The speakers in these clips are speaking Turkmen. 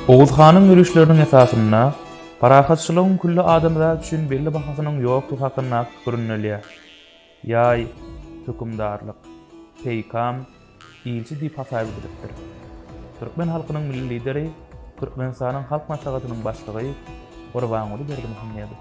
Oguz hanyň ýörişleriniň esasynda parahatçylygyň külli adamzat üçin belli bahasynyň ýokdugy hakyndaky pikir ündelýär. Ýaý, hökümdarlyk, peýkam, ilçi diýip hasap edilipdir. Türkmen halkynyň Milli Lideri, Türkmenistanyň Halk Maslahatynyň Başlygy Gurbanguly Berdimuhamedow.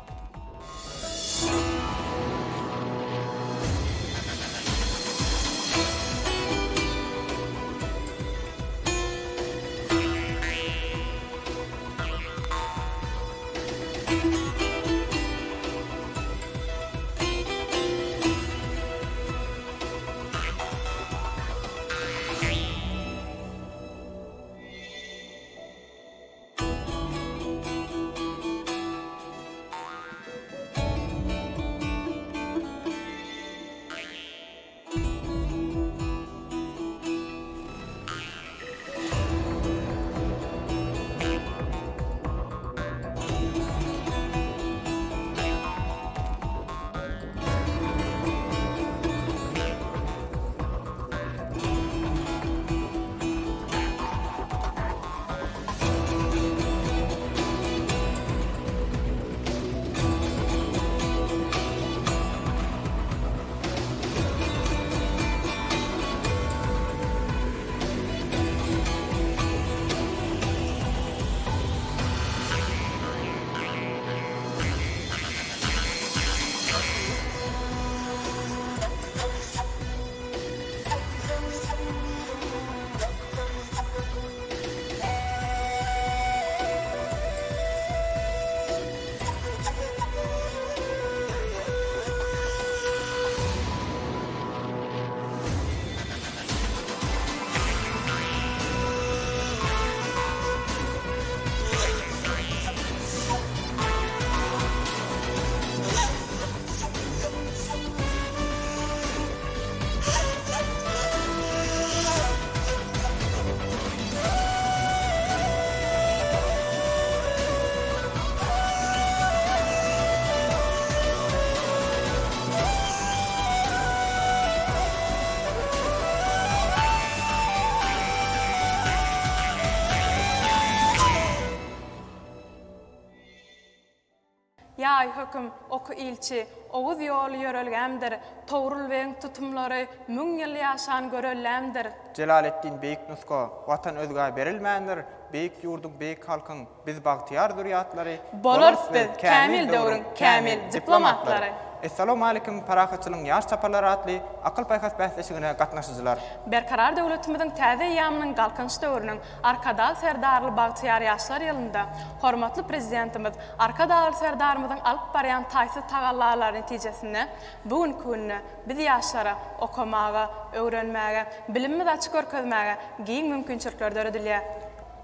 Ýaý höküm, oky ilçi, Oguz ýoly ýörelgämdir, Togrul begiň tutumlary müň ýyl ýaşan görellämdir. Jelaleddin beýik nusga, Watan özgä berilmändir, Beýik ýurduň, beýik halkyň, Biz bagtyýar zürýatlary, Bolarys biz kämil döwrüň kämil diplomatlary. Essalawmalikim Parahatçylygyň ýaş çaparlary atly akyl-paýhas bäsleşigine gatnaşyjylar. Berkarar döwletimiziň täze eýýamynyň Galkynyş döwrüniň Arkadag Serdarly bagtyýar ýaşlar ýylynda hormatly Prezidentimiz Arkadagly Serdarymyzyň alyp barýan taýsyz tagallalary netijesinde bu günki günde biz ýaşlara okamaga, öwrenmäge, bilimimizi açyp görkezmäge giň mümkinçilikler döredilýär.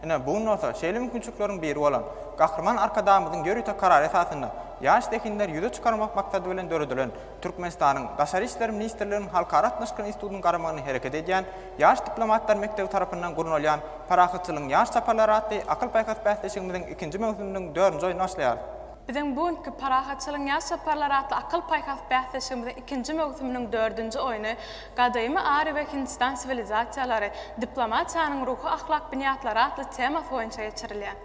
Ine, bu gün bolsa şeýle mümkinçilikleriň biri bolan Gahryman Arkadagymyzyň ýörite Karary esasynda ýaş zehinleri ýüze çykarmak maksady bilen döredilen Türkmenistanyň Daşary işler ministrliginiň Halkara gatnaşyklary institutynyň garamagynda hereket edýän Ýaş diplomatlar mekdebi tarapyndan gurnalýan Parahatçylygyň ýaş çaparlary atly akyl-paýhas bäsleşigimiziň ikinji möwsüminiň dördünji oýnuny başlaýarys. Biziň bu günki Parahatçylygyň ýaş çaparlary atly akyl-paýhas bäsleşigimiziň ikinji möwsüminiň dördünji oýny Gadymy Ariý we Hindistan siwilizasiýalary, diplomatiýanyň ruhy-ahlak binýatlary atly temasy boýunça geçirilýär.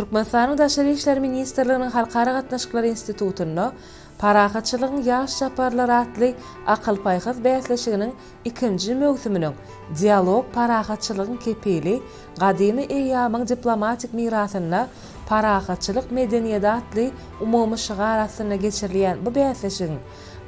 Türkmenistanyň Daşary işler ministrliginiň Halkara gatnaşyklary institutynda Parahatçylygyň ýaş çaparlary atly akyl-paýhas bäsleşiginiň ikinji möwsüminiň Dialog, parahatçylygyň kepili, gadymy eýýamyň diplomatik mirasynda parahatçylyk medeniýeti atly umumy şygar astynda geçirilýän bu bäsleşigiň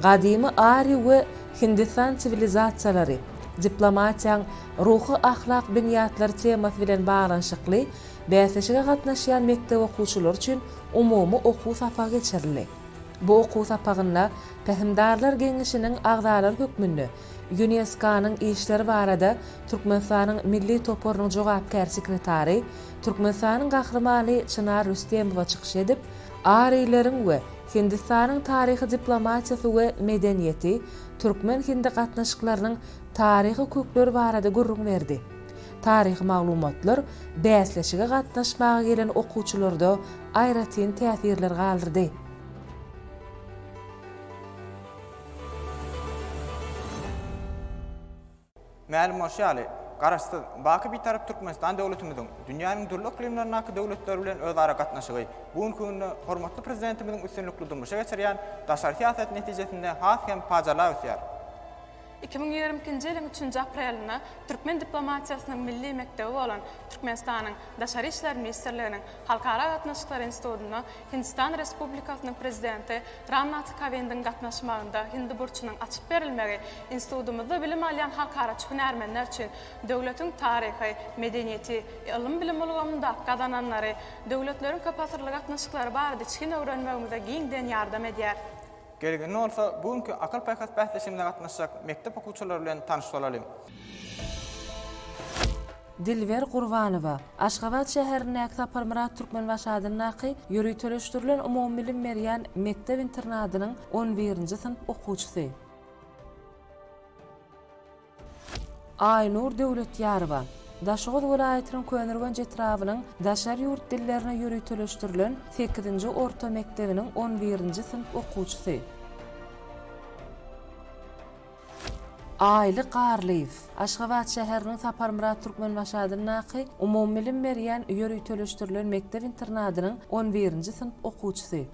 gadymy Ariý we Hindistan siwilizasiýalary, diplomatiýaň ruhy-ahlak binýatlary temasy bilen baglanyşykly bäsleşige gatnaşýan mekdep okuwçylary üçin umumy okuw sapagy geçirildi. Bu okuw sapagynda Pähimdarlar geňeşiniň agzalary hökmünde ÝUNESKO-nyň işleri barada Türkmenistanyň milli toparynyň jogapkär sekretary, Türkmenistanyň Gahrymany Çynar Rüstemowa çykyş edip, Ariýleriň we Hindistanyň taryhy diplomatiýasy we medeniýeti, türkmen-hindi gatnaşyklarynyň taryhy kökleri barada gürrüň berdi. Taryhy maglumatlar bäsleşige gatnaşmaga gelen okuwçylarda aýratyn täsirler galdyrdy. Mälim bolşy ýaly, Garaşsyz, baky Bitarap Türkmenistan döwletimiziň dünýäniň dürli yklymlaryndaky döwletler bilen özara gatnaşygy bu günki günde hormatly Prezidentimiziň üstünlikli durmuşa geçirýän daşary syýasaty netijesinde has hem pajarlap ösýär. 2022-nji ýylyň üçünji aprelinde türkmen diplomatiýasynyň milli mekdebi bolan Türkmenistanyň Daşary işler ministrliginiň Halkara gatnaşyklary institutynda Hindistan Respublikasynyň Prezidenti Ram Nath Kowindiň gatnaşmagynda hindi burçunyň açyp berilmegi institutymyzda bilim alýan halkaraçy hünärmenler üçin döwletiň taryhy, medeniýeti, ylym-bilim ulgamynda gazananlary, döwletleriň köpasyrly gatnaşyklary barada içgin öwrenmegimize giňden ýardam edýär. Geliň indi bolsa bu günki akyl-paýhas bäsleşigimize gatnaşjak mekdep okuwçylary bilen tanyş bolalyň. Dilber Gurbanowa, Aşgabat şäherindäki Saparmyrat Türkmenbaşy adyndaky ýöriteleşdirilen umumybilim berýän mekdep-internadynyň on birinji synp okuwçysy. Aýnur Döwletýarowa, Daşoguz welaýatynyň Köneürgenç etrabynyň daşary ýurt dillerine ýöriteleşdirilen sekizinji orta mekdebiniň on birinji synp okuwçysy. Aýly Garlyýew, Aşgabat şäheriniň Saparmyrat Türkmenbaşy adyndaky umumybilim berýän ýöriteleşdirilen mekdep-internadynyň on birinji synp okuwçysy.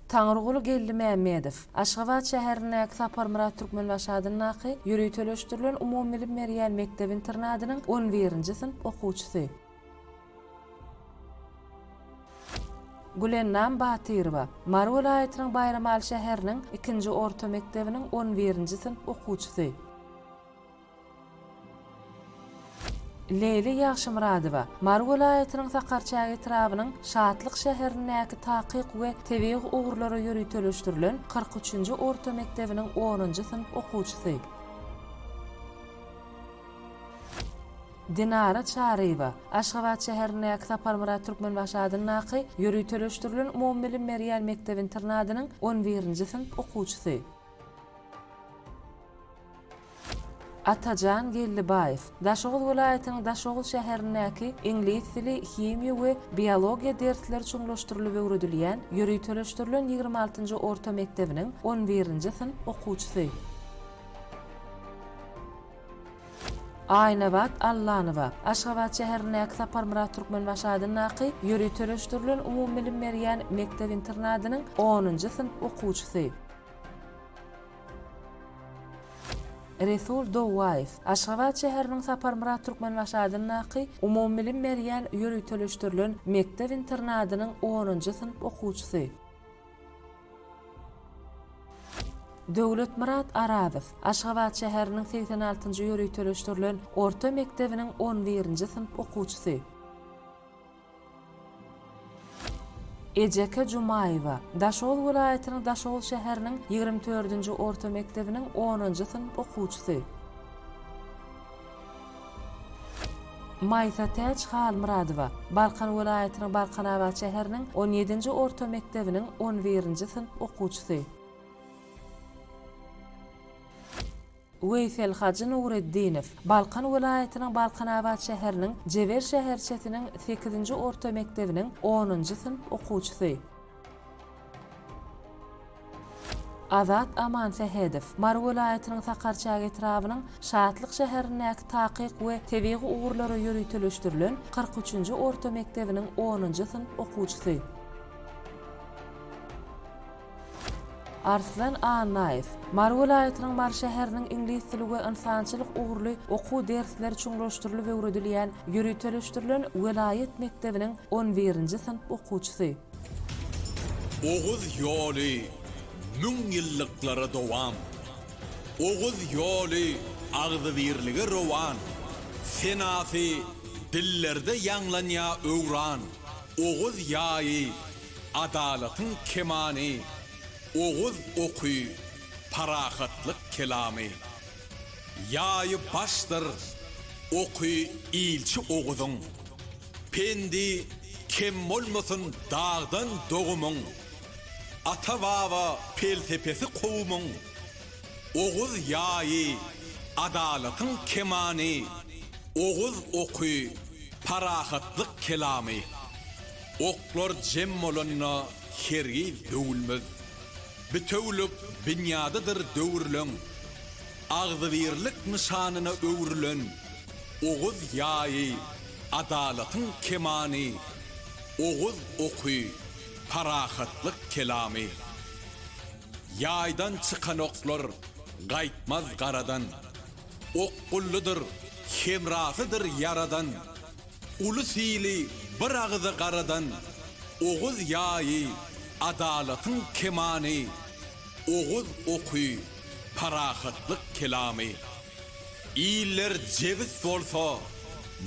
Taňryguly Geldimämmedow, Aşgabat şäherindäki Saparmyrat Türkmenbaşy adyndaky ýöriteleşdirilen umumybilim berýän mekdep-internadynyň on birinji synp okuwçysy. Gülennam Batyrowa, Mary welaýatynyň Baýramaly şäheriniň ikinji orta mekdebiniň on birinji synp okuwçysy. Leýli Ýagşymyradowa, Mary welaýatynyň Sakarçäge etrabynyň Şatlyk şäherindäki takyk we tebigy ugurlara ýöriteleşdirilen 43-nji orta mekdebiniň onunjy synp okuwçysy. Dinara Çaryýewa, Aşgabat şäherindäki Saparmyrat Türkmenbaşy adyndaky ýöriteleşdirilen umumybilim berýän mekdep-internadynyň on birinji synp okuwçysy. Atajan Geldibaýew, Daşoguz welaýatynyň Daşoguz şäherindäki iňlis dili, himiýa we biologiýa dersleri çuňlaşdyrylyp öwredilýän ýöriteleşdirilen 26-njy orta mekdebiniň on birinji synp okuwçysy. Aýnabat Allanowa, Aşgabat şäherindäki Saparmyrat Türkmenbaşy adyndaky ýöriteleşdirilen umumybilim berýän mekdep-internadynyň onunjy synp okuwçysy. Resul Dowwaýew, Aşgabat şäheriniň Saparmyrat Türkmenbaşy adyndaky umumybilim berýän ýöriteleşdirilen mekdep-internadynyň onunjy synp okuwçysy. Döwletmyrat Arazow, Aşgabat şäheriniň 86-njy ýöriteleşdirilen orta mekdebiniň on birinji synp okuwçysy. Ejeke Jumaýewa, Daşoguz welaýatynyň Daşoguz şäheriniň 24-nji orta mekdebiniň onunjy synp okuwçysy. Maýsatäç Halmyradowa, Balkan welaýatynyň Balkanabat şäheriniň on ýedinji orta mekdebiniň on birinji synp okuwçysy. Weýselhajy Nureddinow, Balkan welaýatynyň Balkanabat şäheriniň Jebel şäherçesiniň sekizinji orta mekdebiniň onunjy synp okuwçysy. Azat Amansähedow, Mary welaýatynyň Sakarçäge etrabynyň Şatlyk şäherindäki takyk we tebigy ugurlara ýöriteleşdirilen 43-nji orta mekdebiniň onunjy synp okuwçysy. Arslan Annaýew, Mary welaýatynyň Mary şäheriniň iňlis dili we ynsançylyk ugurly okuw dersleri çuňlaşdyrylyp öwredilýän ýöriteleşdirilen welaýat mekdebiniň on birinji synp okuwçysy. Oguz ýoly müňýyllyklara dowam. Oguz ýoly agzybirlige rowan. Senasy dillerde ýaňlanýar öwran. Oguz ýaýy Adalatyň kemany, Oguz oky, parahatlyk kelamy. Ýaýy başdyr, oky ilçi Oguzyň. Pendi kem bolmasyn dagdan dogumyň. Ata-baba pelsepesi kowumyň. Oguz ýaýy, adalatyň kemany, Oguz oky, parahatlyk kelamy. Oklar jem bolanda hergiz döwülmez. Bitewülik binýadydyr döwürleň. Agzybirlik nyşanyna öwrülen Oguz ýaýy, adalatyň kemany, Oguz oky, parahatlyk kelamy. Ýaýdan çykan oklar gaýtmaz garadan. Okgullydyr, hemrasydyr Ýaradan. Ulus-ili bir agyza garadan Oguz ýaýy, adalatyň kemany, Oguz oky, parahatlyk kelamy. Iller jebis bolsa,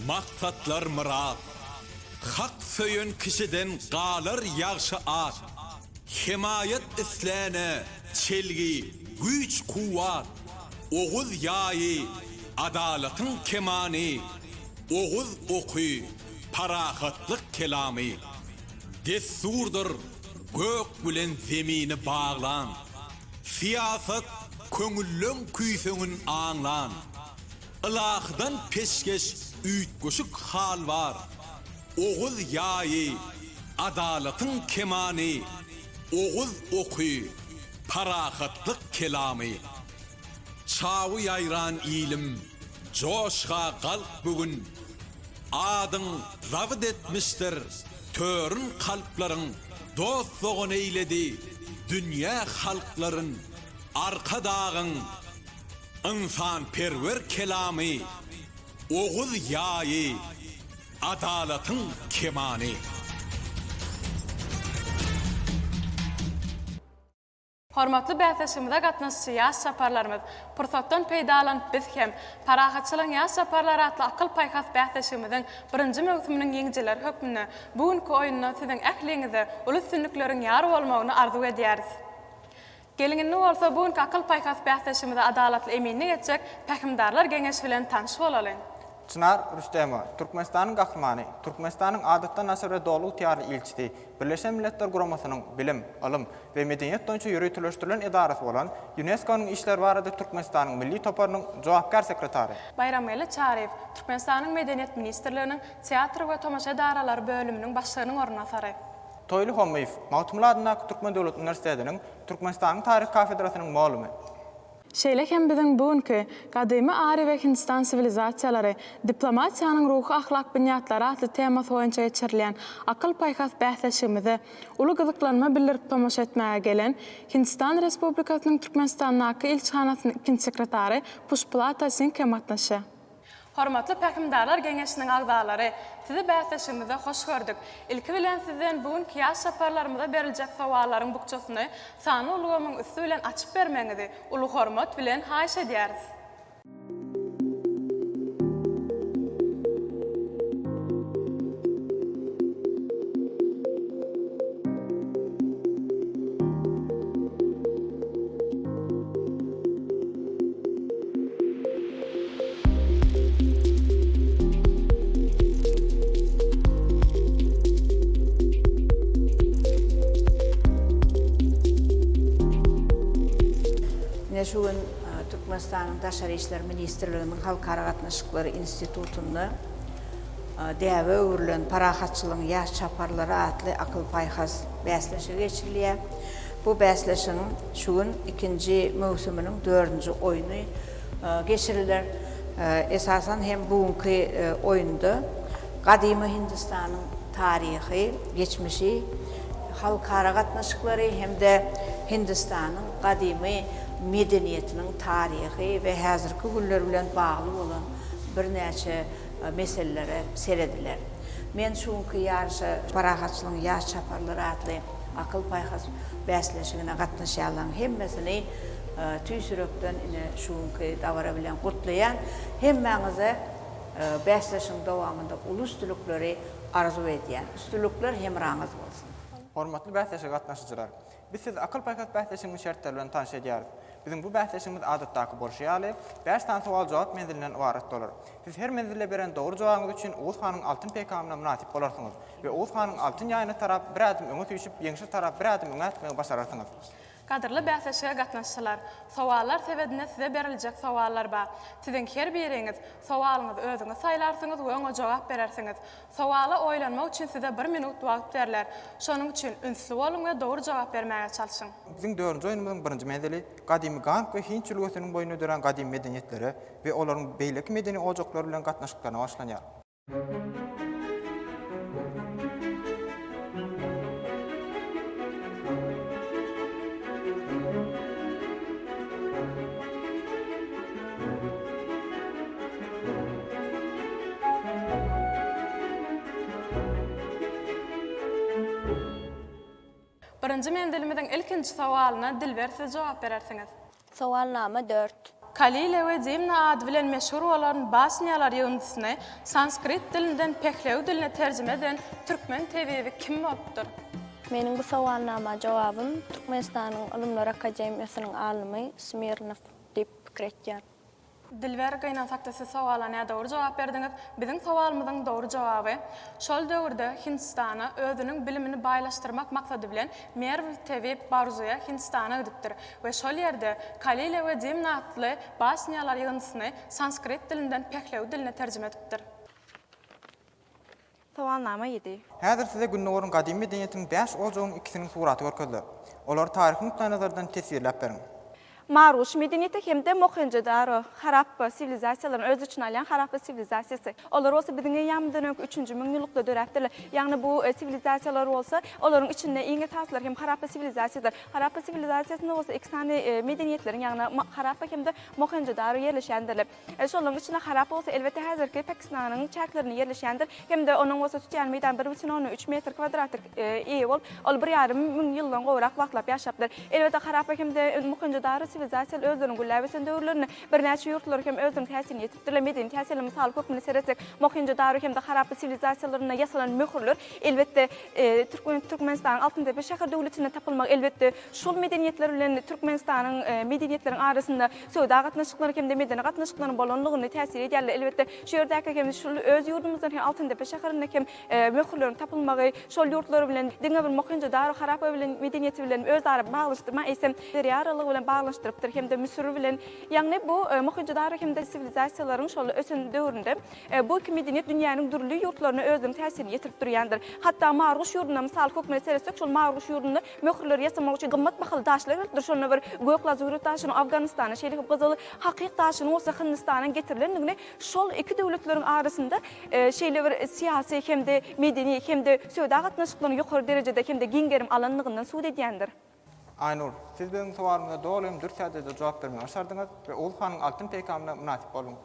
maksatlar myrat, Hak söýen kişiden galar ýagşy at. Hemaýat isläne çelgi, güýç-kuwwat, Oguz ýaýy, adalatyň kemany, Oguz oky, parahatlyk kelamy. Dessurdyr gök bilen zemini baglan, Syýasat köňülleň küýsegin aňlan. Ylahydan peşgeş üýtgeşik hal bar, Oguz ýaýy, adalatyň kemany, Oguz oky, parahatlyk kelamy. Çawy ýaýran ilim, joşga galk bu gün, Adyň zabyt etmişdir törün kalplaryň, Dost-dogan eýledi dünýä halklaryn, Arkadagyň ynsanperwer kelamy, Oguz ýaýy, adalatyň kemany. Hormatly bäsleşigimize gatnaşyjy ýaş çaparlarymyz, pursatdan peýdalanyp biz hem Parahatçylygyň ýaş çaparlary atly akyl-paýhas bäsleşigimiziň birinji möwsüminiň ýeňijileri hökmünde bu günki oýunda siziň ähliňize uly üstünlikleriň ýar bolmagyny arzuw edýäris. Geliň indi bolsa bu günki akyl-paýhas bäsleşigimize adalatly eminlik etjek Pähimdarlar geňeşi bilen tanyş bolalyň. Çynar Rüstemowa, Türkmenistanyň Gahrymany, Türkmenistanyň Adatdan daşary we Doly ygtyýarly ilçisi, Birleşen Milletler Guramasynyň Bilim, ylym we medeniýet boýunça ýöriteleşdirilen edarasy bolan Ýunesko-nyň işleri barada Türkmenistanyň milli toparynyň jogapkär sekretary. Baýramgeldi Çaryýew, Türkmenistanyň Medeniýet ministrliginiň Teatr we tomaşa edaralary bölüminiň başlygynyň orunbasary. Toýly Hommyýew, Magtymguly adyndaky Türkmen döwlet uniwersitetiniň Türkmenistanyň taryhy kafedrasynyň mugallymy. Şeýle hem biziň bu günki Gadymy Ariý we Hindistan siwilizasiýalary, diplomatiýanyň ruhy-ahlak binýatlary atly temasy boýunça geçirilýän akyl-paýhas bäsleşigimize uly gyzyklanma bildirip tomaşa etmäge gelen Hindistan Respublikasynyň Türkmenistandaky ilçihanasynyň ikinji sekretary Puşplata Singh hem gatnaşýar. Hormatly Pähimdarlar geňeşiniň agzalary, sizi bäsleşigimizde hoş gördük. Ilki bilen sizden bu günki ýaş çaparlarymyza beriljek sowallaryň bukjasyny sanly ulgamyň üsti bilen açyp bermegiňizi uly hormat bilen haýyş edýäris. Ine şu gün Türkmenistanyň Daşary işler ministrliginiň Halkara gatnaşyklary institutynda däbe öwrülen Parahatçylygyň ýaş çaparlary atly akyl-paýhas bäsleşigi geçirilýär. Bu bäsleşigiň şu gün ikinji möwsüminiň dördünji oýny geçiriler. Esasan hem bu günki oýunda gadymy Hindistanyň taryhy, geçmişi, halkara gatnaşyklary hem-de Hindistanyň gadymy medeniýetiniň taryhy we häzirki günler bilen bagly bolan birnäçe meselelere serediler. Men şu günki ýaryşa Parahatçylygyň ýaş çaparlary atly akyl-paýhas bäsleşigine gatnaşýanlaryň hemmesini tüýs ýürekden ine şu günki dabara bilen gutlaýan. Hemmäňize bäsleşigiň dowamynda uly üstünlikleri arzuw edýän. Üstünlikler hemraňyz bolsun! Hormatly bäsleşige gatnaşyjylar! Biz sizi akyl-paýhas bäsleşiginiň şertleri bilen tanyş edýäris. Biziň bu bäsleşigimiz adatdaky bolşy ýaly, bäş sany sowal-jogap menzilinden ybarat bolar. Siz her menzilde beren dogry jogabyňyz üçin Oguz hanyň altyn peýkamyna mynasyp bolarsyňyz we Oguz hanyň altyn ýaýyna tarap bir ädim öňe süýşüp, ýeňşe tarap bir ädim öňe ätmegi başararsyňyz. Gadyrly bäsleşige gatnaşyjylar! Sowallar sebedinde size beriljek sowallar bar. Siziň her biriňiz sowalyňyzy özüňiz saýlarsyňyz we oňa jogap berersiňiz. Sowala oýlanmak üçin size bir minut wagt berler. Şonuň üçin ünsli boluň we dogry jogap bermäge çalşyň. Biziň dördünji oýnumyzyň birinji menzili gadymy Gang we Hind jülgesiniň boýunda dörän gadymy medeniýetlere we olaryň beýleki medeni ojaklar bilen gatnaşyklaryna bagyşlanýar. Birinji menzilimiziň ilkinji sowalyna Dilber siz jogap berersiňiz. Sowalnama dört. Kalile we Dimna ady bilen meşhur bolan basnýalar ýygyndysyny sanskrit dilinden pehlewi diline terjime eden türkmen tebibi kim bolupdyr? Meniň bu sowalnama jogabym Türkmenistanyň Ylymlar akademiýasynyň alymy Smirnow diýip pikir etýän. Dilber, gynansakda siz sowala nädogry jogap berdiňiz. Biziň sowalymyzyň dogry jogaby, Şol döwürde Hindistana özüniň bilimini baýlaşdyrmak maksady bilen Merwl tebip Barzuýa Hindistana gidipdir we şol ýerde Kalile we Dimna atly basnýalar ýygyndysyny sanskrit dilinden pehlewi diline terjime edipdir. Sowalnama ýedi. Häzir size Gündogaryň gadymy medeniýetiniň bäş ojagyň ikisiniň suraty görkeziler. Olary taryhy nukdaýnazardan teswirläp beriň. Maruş medeniýeti hem-de Mohenjo-Daro, Harappa, siwilizasiýalaryny öz içine alýan Harappa siwilizasiýasy. Olar bolsa biziň eýýamymyzdan öňki üçünji müňýyllykda döräpdirler. Ýagny bu siwilizasiýalar bolsa, olaryň içinde iň esasylary hem Harappa siwilizasiýadyr. Harappa siwilizasiýasynda bolsa iki sany medeniýetleriň, ýagny Harappa hem-de Mohenjo-Daro ýerleşendirler. Şolaryň içinde Harappa bolsa elbetde häzirki Pakistanyň çäklerinde ýerleşýändir hem-de onuň bolsa tutýan meýdany bir bütin ondan üç metr kwadrata eýe bolup, ol bir ýarym müň ýyldan gowrak wagtlap ýaşapdyr. Elbetde Harappa hem-de Mohenjo-Daro siwilizasiýaly özleriniň gülläp ösen döwürlerinde birnäçe ýurtlara hem özleriniň täsirini ýetiripdirler. Medeni täsirler mysaly hökmünde seretsek, Mohenjo-Daro hem-de Harappa siwilizasiýalarynda ýasalan möhürler elbetde Türkmen Türkmenistanyň Altyndepe şäher döwletinde tapylmagy elbetde şol medeniýetler bilen Türkmenistanyň medeniýetleriň arasynda söwda gatnaşyklary hem-de medeni gatnaşyklaryň bolanlygyny täsir edýärler. Elbetde, şu ýerdäki hem şul öz ýurdumyzdan hem Altyndepe şäherinde hem möhürleriň tapylmagy şol ýurtlar bilen diňe bir Mohenjo-Daro Harappa bilen medeniýeti bilen özara baglanyşdyrman, eýsem, derýa aralygy bilen baglanyşdyrypdyr hem-de Müsür bilen. Ýagny bu Mohenjo-Daro hem-de siwilizasiýalaryň şol ösen döwründe bu iki medeniýet dünýäniň dürli ýurtlaryna özüniň täsirini ýetirip durýandyr. Hatda Marguş ýurduna mysal hökmünde seretsek, şol Marguş ýurdunda Möhürleri ýasamak üçin gymmat bahaly daşlar gerekdir. Şonda bir gök lazurit daşynyň Afganystana, şeýle hem gyzyl hakyk daşynyň bolsa Hindistana getirilendigini şol iki döwletleriň arasynda şeýle bir syýasy hem-de medeni hem-de söwda gatnaşyklarynyň ýokary derejede hem-de giň gerim alanlygyndan subut edýändir. Aýnur, siz biziň sowalymyza doly hem dürs ýagdaýda jogap bermegi başardyňyz we Oguz hanyň altyn peýkamyna mynasyp bolduňyz.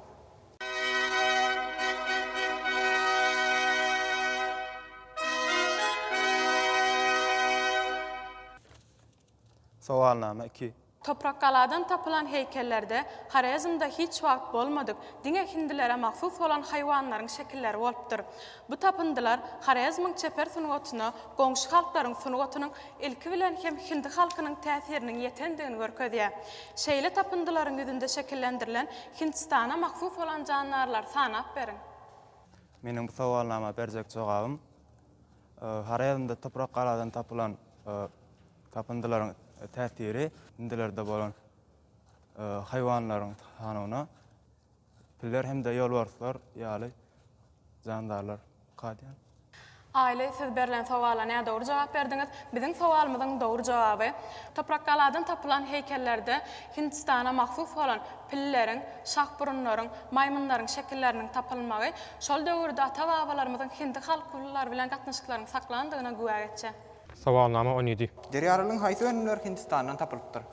Sowalnama iki. Toprakgaladan tapylan heýkellerde Horezmde hiç wagt bolmadyk, diňe hindilere mahsus bolan haýwanlaryň şekilleri bolupdyr. Bu tapyndylar Horezmiň çeper sungatyna goňşy halklaryň sungatynyň ilki bilen hem hindi halkynyň täsiriniň ýetendigini görkezýär. Şeýle tapyndylaryň ýüzünde şekillendirilen Hindistana mahsus bolan jandarlary sanap beriň. Meniň bu sowalnama berjek jogabym, Horezmde Toprakgaladan tapylan tapyndylaryň täsiri hindilerde bolan haýwanlaryň sanyna piller hem-de ýolbarslar ýaly jandarlar kadýan. Aýly, siz berlen sowala nädogry jogap berdiňiz. Biziň sowalymyzyň dogry jogaby, Toprakgaladan tapylan heýkellerde Hindistana mahsus bolan pilleriň, şahburunlaryň, maýmynlaryň şekilleriniň tapylmagy şol döwürde ata-babalarymyzyň hindi halklary bilen gatnaşyklaryny saklandygyna güwä geçýär. Sowalnama 17. Derýarylyň haýsy önümleri Hindistandan tapylypdyr?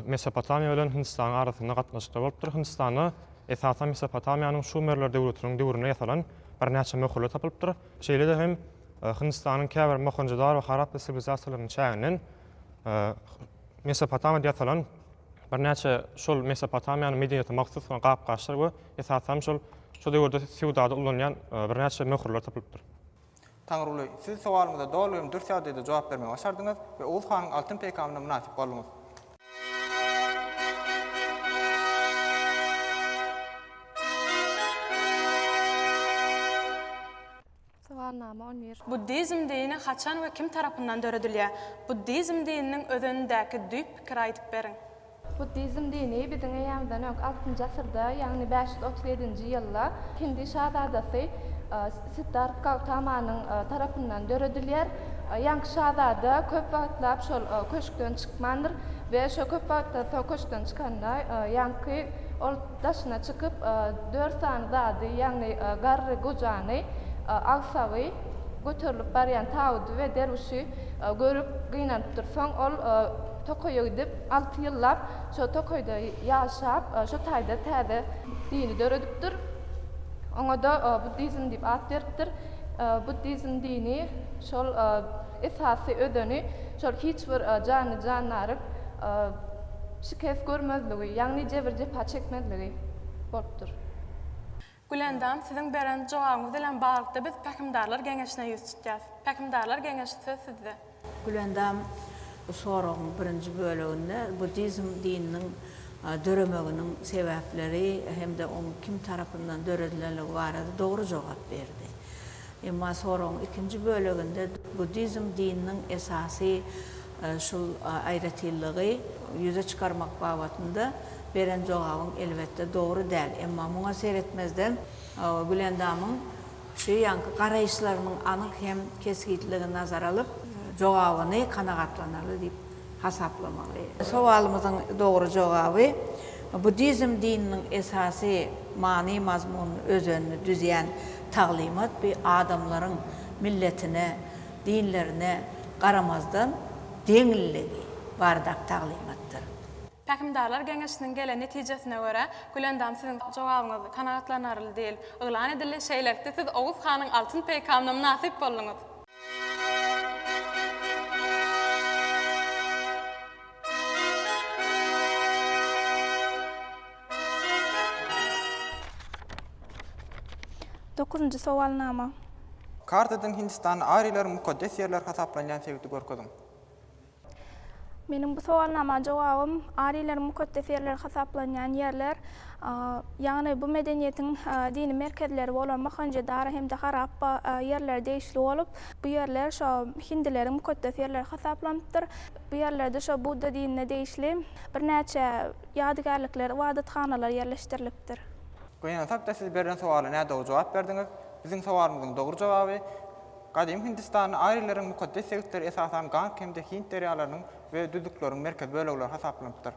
Mesopotamiýa bilen Hindistanyň arasynda gatnaşyklar bolupdyr. Hindistanda esasan Mesopotamiýanyň Şumerler döwletiniň döwründe ýasalan birnäçe möhürler tapylypdyr. Şeýle-de hem Hindistanyň käbir Mohenjo-Daro we Harappa siwilizasiýalarynyň çäginden Mesopotamiýada ýasalan birnäçe şol Mesopotamiýanyň medeniýetine mahsus bolan gap-gaçlar we esasan şol şo döwürde söwdada ulanylýan birnäçe möhürler tapylypdyr. Taňryguly, siz sowalymyza doly hem dürs ýagdaýda jogap bermegi başardyňyz we Oguz hanyň altyn peýkamyna mynasyp bolduňyz. Sowalnama 11. Buddizm dini haçan we kim tarapyndan döredilýär? Buddizm dininiň özenindäki düýp pikiri aýdyp beriň. Buddizm dini biziň eýýamyzdan öňki altynjy asyrda, ýagny 537-nji ýylda hindi şazadasy Siddharth Gautamanyň tarapyndan döredilýär. Ýaňky şazada köp wagtlap şol köşkden çykmandyr we şo köp wagtdan soň köşkden çykanda ýaňky ol daşyna çykyp dört sany zady, ýagny garry gojany, agsagy, göterilip barýan tabydy we derwüşi görüp gynanypdyr. Soň ol tokaýa gidip, alty ýyllap şo tokaýda ýaşap, şo taýda täze dini döredipdir. Oňa-da buddizm diýip at beripdir. Buddizm dini şol esasy özeni şol hiç bir janly-jandaryň şikes görmezligi, ýagny jebir-jepa çekmezligi bolupdyr. Gülendam, siziň beren jogabyňyz bilen baglylykda biz Pähimdarlar geňeşine ýüz tutýas. Pähimdarlar geňeşi söz sizde. Gülendam, bu soragyň birinji böleginde buddizm dininiň döremeginiň sebäpleri hem-de oň kim tarapyndan döredilenligi barada dogry jogap berdi. Emma soragyň ikinji böleginde buddizm dininiň esasy şul aýratynlygy ýüze çykarmak babatynda beren jogabyň elbetde dogry däl. Emma muňa seretmezden Gülendamyň şu ýaňky garaýyşlarynyň anyk hem kesgitligini nazara alyp, jogabyny kanagatlanarly diýip hasaplamaly. Sowalymyzyň dogry jogaby, Buddizm dininiň esasy many-mazmunyny, özenini düzýän taglymat bu adamlaryň milletine, dinlerine garamazdan deňliligi baradaky taglymatdyr. Pähimdarlar geňeşiniň gelen netijesine görä, Gülendam siziň jogabyňyz kanagatlanarly diýlip yglan edildi. Şeýlelikde siz Oguz hanyň altyn peýkamyna mynasyp bolduňyz. Dokuzynjy sowalnama. Kartadan Hindistanda arileriň mukaddes ýerleri hasaplanýan sebiti görkeziň. Meniň bu sowalnama jogabym arileriň mukaddes ýerleri hasaplanýan ýerler, ýagny bu medeniýetiň dini merkezleri bolan Mohenjo-Daro hem-de Harappa ýerleri degişli bolup, bu ýerler şo hindileriň mukaddes ýerleri hasaplanypdyr. Bu ýerlerde şo budda dinine degişli birnäçe ýadygärlikler, ybadathanalar ýerleşdirilipdir. Gynansak-da siz berlen sowala nädogry jogap berdiňiz. Biziň sowalymyzyň dogry jogaby, Gadymy Hindistanda arileriň mukaddes sebitleri esasan Gang hem-de Hind derýalarynyň we düzlükleriň merkezi bölegleri hasaplanypdyr.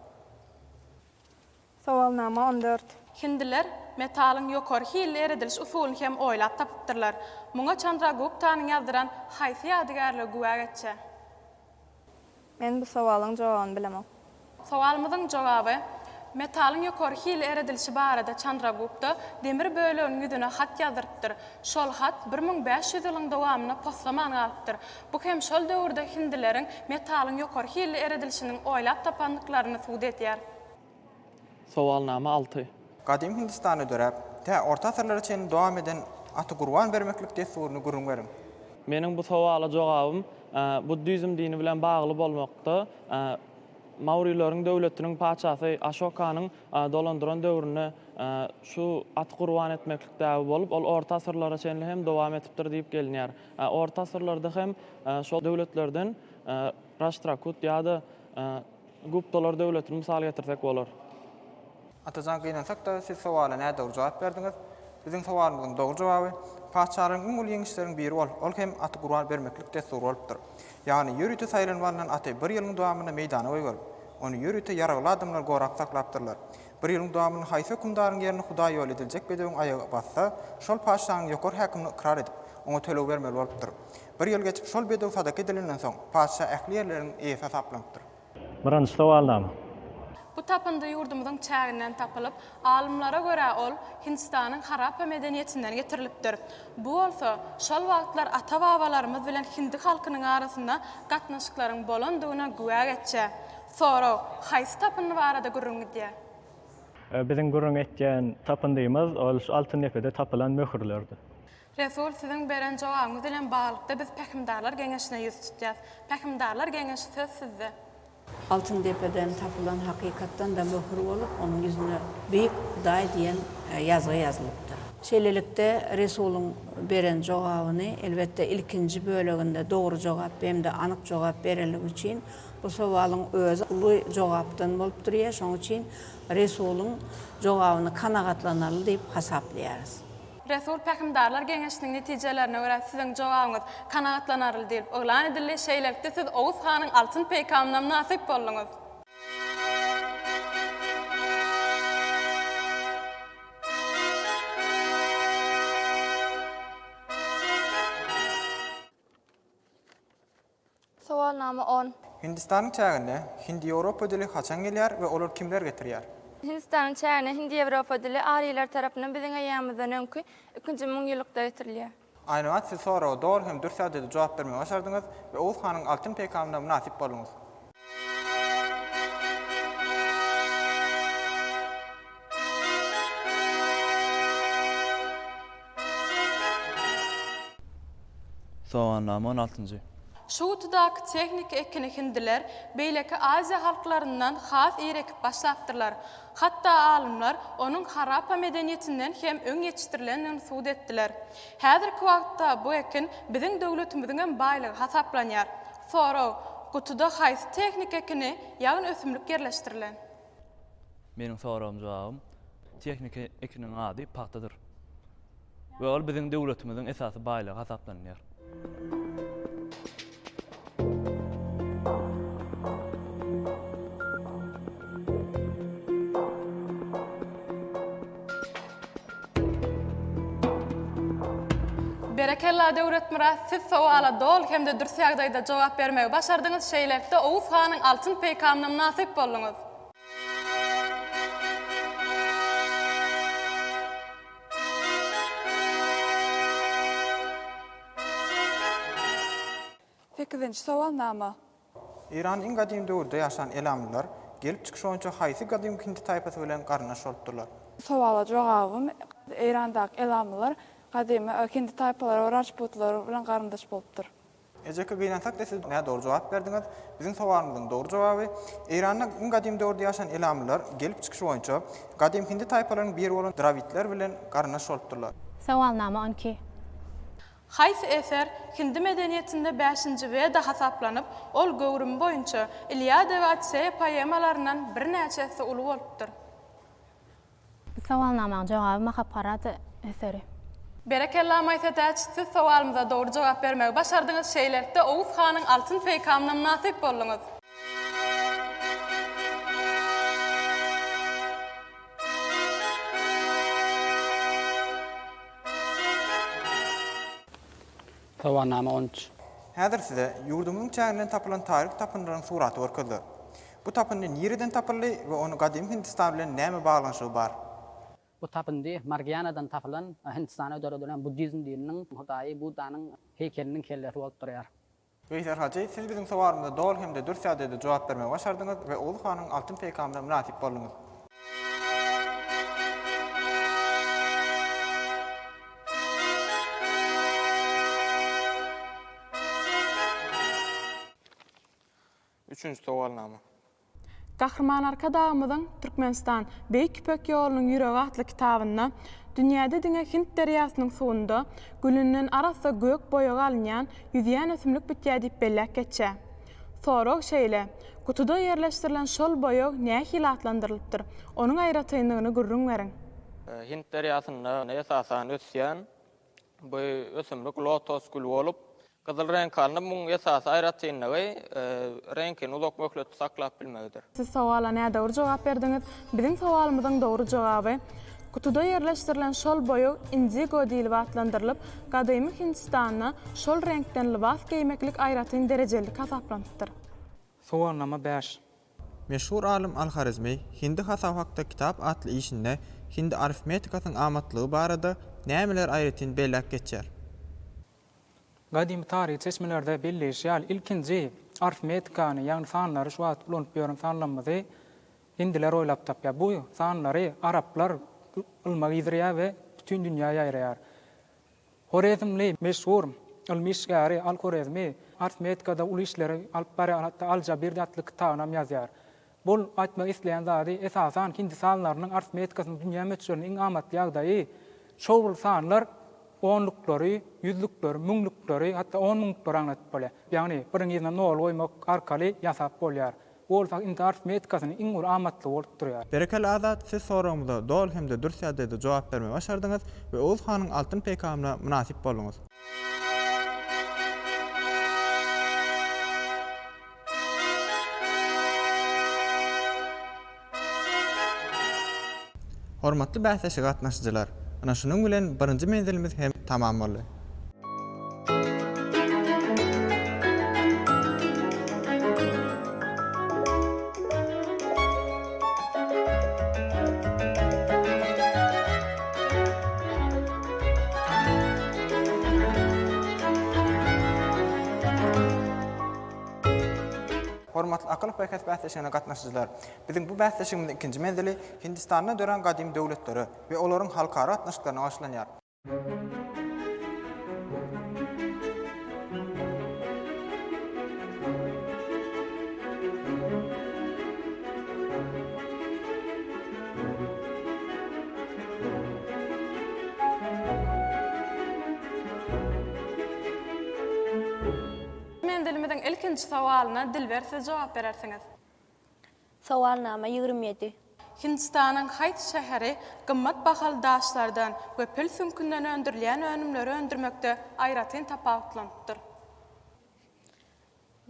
Sowalnama 14. Hindiler metalyň ýokary hilli erediliş usulyny hem oýlap tapypdyrlar. Muňa Çandraguptanyň ýazdyran haýsy ýadygärligi güwä geçýär? Men bu sowalyň jogabyny bilemok. Sowalymyzyň jogaby, Metalyň ýokary hili eredilişi barada Çandragupta demir böleginiň ýüzüne hat ýazdyrypdyr. Şol hat 1500 ýylyň dowamynda poslaman galypdyr. Bu hem şol döwürde hindileriň metalyň ýokary hilli eredilişiniň oýlap tapandyklaryny subut edýär. Sowalnama 6. Gadymy Hindistanda döräp, tä orta asyrlara çenli dowam eden aty gurban bermeklik dessuryny gürrüň beriň. Meniň bu sowala jogabym buddizm dini bilen bagly bolmakda Maurileriň döwletiniň patyşasy Aşokanyň dolandyran döwründe şu aty gurban etmeklik däbi bolup, ol orta asyrlara çenli hem dowam etipdir diýip gelinýär. Orta asyrlarda hem şol döwletlerden Raştrakut ýa-da Guptalar döwletini mysal getirsek bolar. Atajan gynansak-da siz sowala nädogry jogap berdiňiz. Biziň sowalymyzyň dogry jogaby, Patyşalaryň iň uly ýeňişleriň biri bolup, ol hem aty gurban bermeklik dessury bolupdyr. Ýagny ýörite saýlanyp alnan aty bir ýylyň dowamynda meýdana goýberip, ony ýörite ýaragly adamlar gorap saklapdyrlar. Bir ýylyň dowamynda haýsy hökümdaryň ýerine hudaý ýoly ediljek bedewiň aýagy bassa, şol patyşanyň ýokary häkimini ykrar edip, oňa töleg bermeli bolupdyr. Bir ýyl geçip şol bedew sadaka edilenden soň, patyşa ähli ýerleriň eýesi hasaplanypdyr. Birinji sowalnama. Bu tapyndy ýurdumyzyň çäginden tapylyp, alymlara görä ol Hindistanyň Harappa medeniýetinden getirilipdir. Bu bolsa, şol wagtlar ata-babalarymyz bilen hindi halkynyň arasynda gatnaşyklaryň bolandygyna güwä geçýär. Sorag, haýsy tapyndy barada gürrüň gidýär? Biziň gürrüň etýän tapyndymyz ol şu Altyndepede tapylan möhürlerdir. Resul, siziň beren jogabyňyz bilen baglylykda biz Pähimdarlar geňeşine ýüz tutýas. Pähimdarlar geňeşi söz sizde. Altyndepeden tapylan hakykatdan-da möhür bolup, onuň ýüzüne Beýik Hudaý diýen ýazgy ýazylypdyr. Şeýlelikde, Resulyň beren jogabyny, elbetde, ilkinji böleginde dogry jogap hem-de anyk jogap berenligi üçin bu sowalyň özi uly jogapdan bolup durýar, şonuň üçin Resulyň jogabyny kanagatlanarly diýip hasaplaýarys. Resul Pähimdarlar geňeşiniň netijelerine görä siziň jogabyňyz kanagatlanarly diýlip yglan edildi. Şeýlelikde siz Oguz hanyň altyn peýkamyna mynasyp bolduňyz. Sowalnama on. Hindistanyň çägine hindi-ýewropa dili haçan gelýär we olar kimler getirýär? Hindistanyň çägine hindi-ýewropa dili ariýler tarapyndan biziň eýýamymyzdan öňki ikinji müňýyllykda getirilýär. Aýnabat siz soraga dogry hem dürs ýagdaýda jogap bermegi başardyňyz we Oguz hanyň altyn peýkamyna mynasyp bolduňyz. Sowalnama on altynjy. Şu gutudaky tehniki ekini hindiler beýleki Aziýa halklaryndan has ir ekip başlapdyrlar. Hatda alymlar onuň Harappa medeniýetinden hem öň ýetişdirilendigini subut etdiler. Häzirki wagtda bu ekin biziň döwletimiziňem baýlygy hasaplanýar. Sorag, Gutuda haýsy tehniki ekini, ýagny ösümlik ýerleşdirilen? Meniň soragym jogabym tehniki ekiniň ady pagtadyr. We ol biziň döwletimiziň esasy baýlygy hasaplanylýar. Berekella Döwletmyrat siz sowala doly hem-de dürs ýagdaýda jogap bermegi başardyňyz şeýlelikde Oguz hanyň altyn peýkamyna mynasyp bolduňyz. Sekizinji sowalnama. Eýranda iň gadymy döwürde ýaşan elamlylar gelip çykyşy boýunça haýsy gadymy hindi taýpasy bilen garyndaş bolupdyrlar? Sowala jogabym, Eýrandaky elamlylar gadymy hindi taýpalary we rajputlar bilen garyndaş bolupdyr. Ejeke gynansak-da siz nädogry jogap berdiňiz. Biziň sowalymyzyň dogry jogaby, Eýranda iň gadymy döwürde ýaşan elamlylar gelip çykyşy boýunça gadymy hindi taýpalarynyň biri bolan drawidler bilen garyndaş bolupdyrlar. Sowalnama 12. Haýsy eser hindi medeniýetinde bäşinji Weda hasaplanyp, ol göwrümi boýunça Iliada we Odisseýa poemalaryndan birnäçe esse uly bolupdyr? Bu sowalnamaň jogaby Mahabharata eseri. Berekella Maýsatäç, siz sowalymyza dogry jogap bermegi başardyňyz, şeýlelikde Oguz hanyň altyn peýkamyna mynasyp bolduňyz. Sowalnama 13. Häzir size ýurdumyzyň çäginden tapylan taryhy tapyndylaryň suraty görkeziler. Bu tapyndy nireden tapyldy we onuň gadymy Hindistan bilen näme baglanyşygy bar? Bu tapyndy Margianadan tapylan Hindistanda döredilen buddizm dininiň hudaýy Buddanyň heýkeliniň kellesi bolup durýar. Weýsel hajy, siz biziň sowalymyza doly hem-de dürs ýagdaýda jogap bermegi başardyňyz we Oguz hanyň altyn peýkamyna mynasyp bolduňyz. Üçünji sowalnama. Gahryman Arkadagymyzyň Türkmenistan, Beýik Ýüpek ýolunyň ýüregi atly kitabynda dünýäde diňe Hind derýasynyň suwunda gülünden arassa gök boýagy alynýan ýüzýän ösümlik bitýär diýip belläp geçýär. Sorag şeýle, gutuda ýerleşdirilen şol boýag nähili atlandyrylypdyr? Onuň aýratynlygyny gürrüň beriň. Hind derýasynda esasan ösýän bu ösümlik lotos güli bolup, gyzyl reňk alnyp, muň esasy aýratynlygy reňkini uzak möhletli saklap bilmegidir. Siz sowala nädogry jogap berdiňiz. Biziň sowalymyzyň dogry jogaby, Gutuda ýerleşdirilen şol boýag indigo diýlip atlandyrylyp, gadymy Hindistanda şol reňkden lybas geýmeklik aýratyn derejelilik hasaplanypdyr. Sowalnama bäş. Meşhur alym Al-Horezmi Hindi hasaby hakda kitap atly işinde hindi arifmetikasynyň amatlylygy barada nämeleri aýratyn belläp geçýär? Gadymy taryhy çeşmelerde belleýşi ýaly, ilkinji arifmetikany, ýagny sanlary şu wagt ulanyp ýören sanlarymyzy hindiler oýlap tapýar. Bu sanlary araplar ylma gizirýär we bütin dünýä ýaýraýar. Horezmli meşhur ylmy işgäri Al-Horezmi arifmetikada uly işleri alyp barýar, hatda Al-Jabir atly kitabynam ýazýar. Bul aýtmak isleýän zady, esasan, hindi sanlarynyň arifmetikasynyň dünýä möçberinde iň amatly ýagdaýy, şol bir sanlar onluklary, ýüzlükleri, müňlükleri, hatda on müňlükleri aňladyp bolýar. Ýagny, biriň yzyna nol goýmak arkaly ýasap bolýar. Bu bolsa hindi arifmetikasynyň iň bir amatlygy bolup durýar. Berekella Azat, siz soragymyza doly hem-de dürs ýagdaýda jogap bermegi başardyňyz we Oguz hanyň altyn peýkamyna mynasyp bolduňyz. Hormatly bäsleşige gatnaşyjylar, ynha şunuň bilen birinji menzilimiz hem tamam boldy. Hormatly Akyl-paýhas bäsleşigine gatnaşyjylar! Biziň bu bäsleşigimiziň ikinji menzili Hindistanda dörän gadymy döwletlere we olaryň halkara gatnaşyklaryna bagyşlanýar. Menzilimiziň ilkinji sowalyna Dilber siz jogap berersiňiz. Sowalnama 27. Hindistanyň haýsy şäheri gymmat bahaly daşlardan we pil süňkünden öndürilýän önümleri öndürmekde aýratyn tapawutlanypdyr?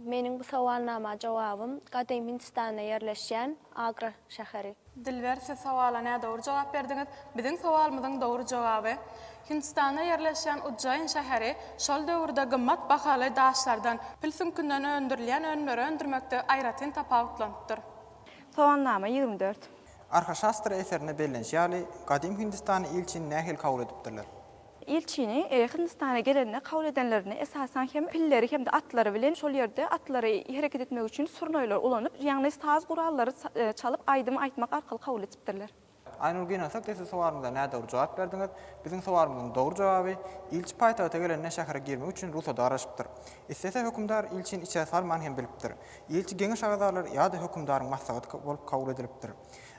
Meniň bu sowalnama jogabym Gadymy Hindistanda ýerleşýän Agra şäheri. Dilber siz sowala nädogry jogap berdiňiz. Biziň sowalymyzyň dogry jogaby, Hindistanda ýerleşýän Ujjain şäheri şol döwürde gymmat bahaly daşlardan, pil süňkünden öndürilýän önümleri öndürmekde aýratyn tapawutlanypdyr. Sowalnama 24. Arhaşastra eserinde bellenişi ýaly, gadymy Hindistanda ilçini nähili kabul edipdirler? Ilçini Hindistana gelende kabul edenlerinde esasan hem pilleri hem-de atlary bilen şol ýerde atlary hereket etmek üçin surnaýlar ulanyp, ýagny saz gurallary çalyp aýdym aýtmak arkaly kabul edipdirler. Aýnur gynansak-da siz sowalymyza nädogry jogap berdiňiz. Biziň sowalymyzyň dogry jogaby, ilçi paýtagta gelende şähere girmek üçin rugsada garaşypdyr. Islese hökümdar ilçini içeri salman hem bilipdir. Ilçi geňeş agzalary ýa-da hökümdaryň maslahaty bolup kabul edilipdir.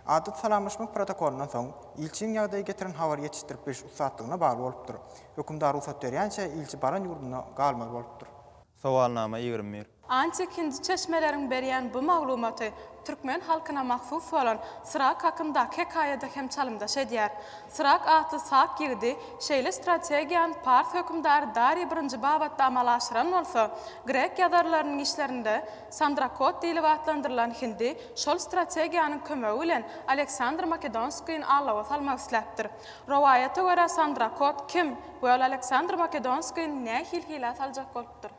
Adaty salamlaşmak protokolyndan soň, ilçiniň ýagdaýy getiren habary ýetişdirip biliş ussatlygyna bagly bolupdyr. Hökümdar rugsat berýänçä ilçi baran ýurdunda galmaly bolupdyr. Sowalnama 21. Antik hindi çeşmeleriň berýän bu maglumaty türkmen halkyna mahsus bolan Syrak hakyndaky hekaýada hem çalymdaş edýär. Syrak atly sak ýigidi şeýle strategiýany pars hökümdary Dariý birinji babatda amala aşyran bolsa, grek ýazarlarynyň işlerinde Sandrakot diýlip atlandyrylan hindi şol strategiýanyň kömegi bilen Aleksandr Makedonskini allawa salmak isläpdir. Rowaýata görä Sandrakot kim we ol Aleksandr Makedonskini nähili hilä saljak bolupdyr?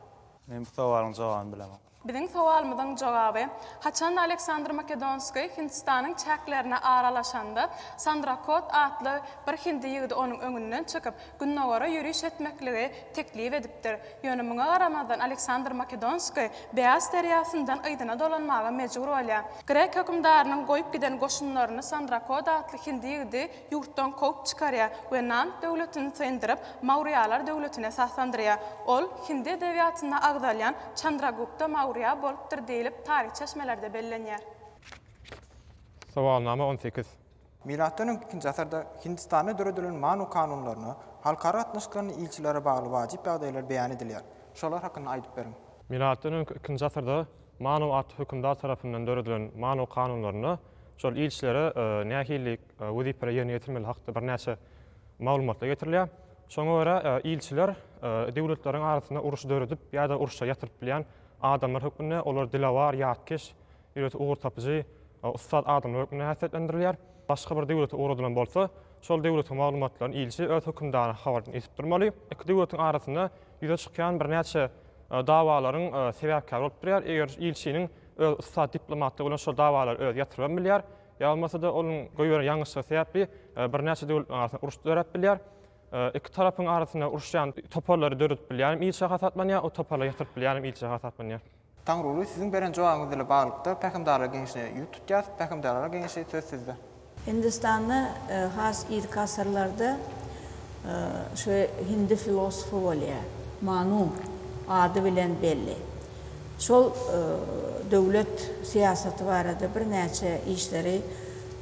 Men bu sowalyň jogabyny bilemok. Biziň sowalymyzyň jogaby, Haçan-da Aleksandr Makedonskiý Hindistanyň çäklerine aralaşanda, Sandrakot atly bir hindi ýigidi onuň öňünden çykyp, Gündogara ýöriş etmekligi teklip edipdir. Ýöne muňa garamazdan Aleksandr Makedonskiý Beas derýasyndan yzyna dolanmaga mejbur bolýar. Grek hökümdarynyň goýup giden goşunlaryny Sandrakod atly hindi ýigidi ýurtdan kowup çykarýar we Nand döwletini syndyryp, Maurýalar döwletini esaslandyrýar. Ol hindi edebiýatynda agzalýan Çandragupta Maurýa bolupdyr diýlip taryh çeşmelerde bellenýär. Sowalnama 18. Milatdan öňki ikinji asyrda Hindistanda döredilen Manu kanunlarynda halkara gatnaşyklarynda ilçilere bagly wajyp ýagdaýlar beýan edilýär. Şolar hakynda aýdyp beriň. Milatdan öňki ikinji asyrda Manu atly hökümdar tarapyndan döredilen Manu kanunlarynda. Şol ilçilere nähili wezipeleri ýerine ýetirmeli hakda birnäçe maglumatlar getirilýär. Şoňa görä ilçiler döwletleriň arasynda uruşy döredip ýa-da uruşda ýatyryp bilýän adamlar hökmünde, olar dilewar, ýatkeş, ýörite ugurtapyjy, ussat adamlar hökmünde häsiýetlendirilýär. Başga bir döwlete ugradylan bolsa, şol döwletiň maglumatlaryny ilçi öz hökümdaryna habaryny eltip durmaly. Iki döwletiň arasynda ýüze çykýan birnäçe dawalaryň sebäpkäri bolup durýar. Eger ilçiniň öz ussat diplomatlygy bilen şol dawalary özi ýatyrybam bilýär. Ýa bolmasa-da onuň goýberen ýalňyşlygy sebäpli birnäçe döwletleriň arasynda uruş döräp bilýär. Iki tarapyň arasynda uruşýan toparlary döredip bilýänem ilçi hasaplanýar, o toparlary ýatyryp bilýänem ilçi hasaplanýar. Taňryguly, siziň beren jogabyňyz ile baglylykda Pähimdarlar geňeşine ýüz tutýas. Pähimdarlar geňeşi, söz sizde. Hindistanda has irki asyrlarda şu hindi filosofy bolýar. Manu ady bilen belli. Şol döwlet syýasaty barada birnäçe işleri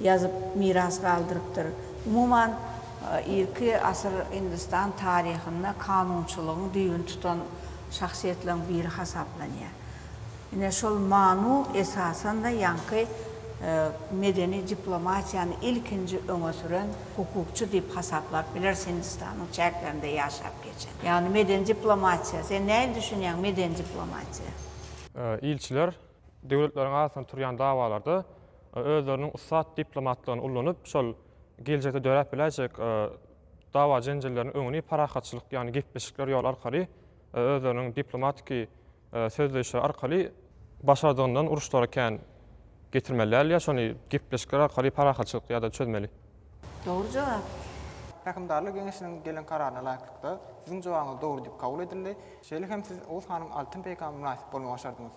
ýazyp miras galdyrypdyr. Umuman, irki asyr Hindistan taryhynda kanunçylygyň düýbüni tutan şahsyýetleriň biri hasaplanýar. Ine, şol Manu esasan-da ýaňky medeni diplomatiýany ilkinji öňe süren hukukçy diýip hasaplap bileris Hindistanyň çäklerinde ýaşap geçen. Ýagny medeni diplomatiýa. Sen nähili düşünýäň medeni diplomatiýa? Ilçiler döwletleriň arasynda turýan dawalarda özleriniň ussat diplomatlygyny ullanyp, şol geljekde döräp biläýjek dawa-jenjelleriň öňüni parahatçylyk, ýagny gepleşikler ýoly arkaly özleriniň diplomatiki sözleýişleri arkaly başardygyndan uruşlara kän getirmeli däl ýa şony gepleşikler arkaly parahatçylykly ýagdaýda çözmeli. Dogry jogap. Pähimdarlar geňeşiniň gelen kararyna laýyklykda, siziň jogabyňyz dogry diýip kabul edildi. Şeýle hem siz Oguz hanyň altyn peýkama mynasyp bolmagy başardyňyz.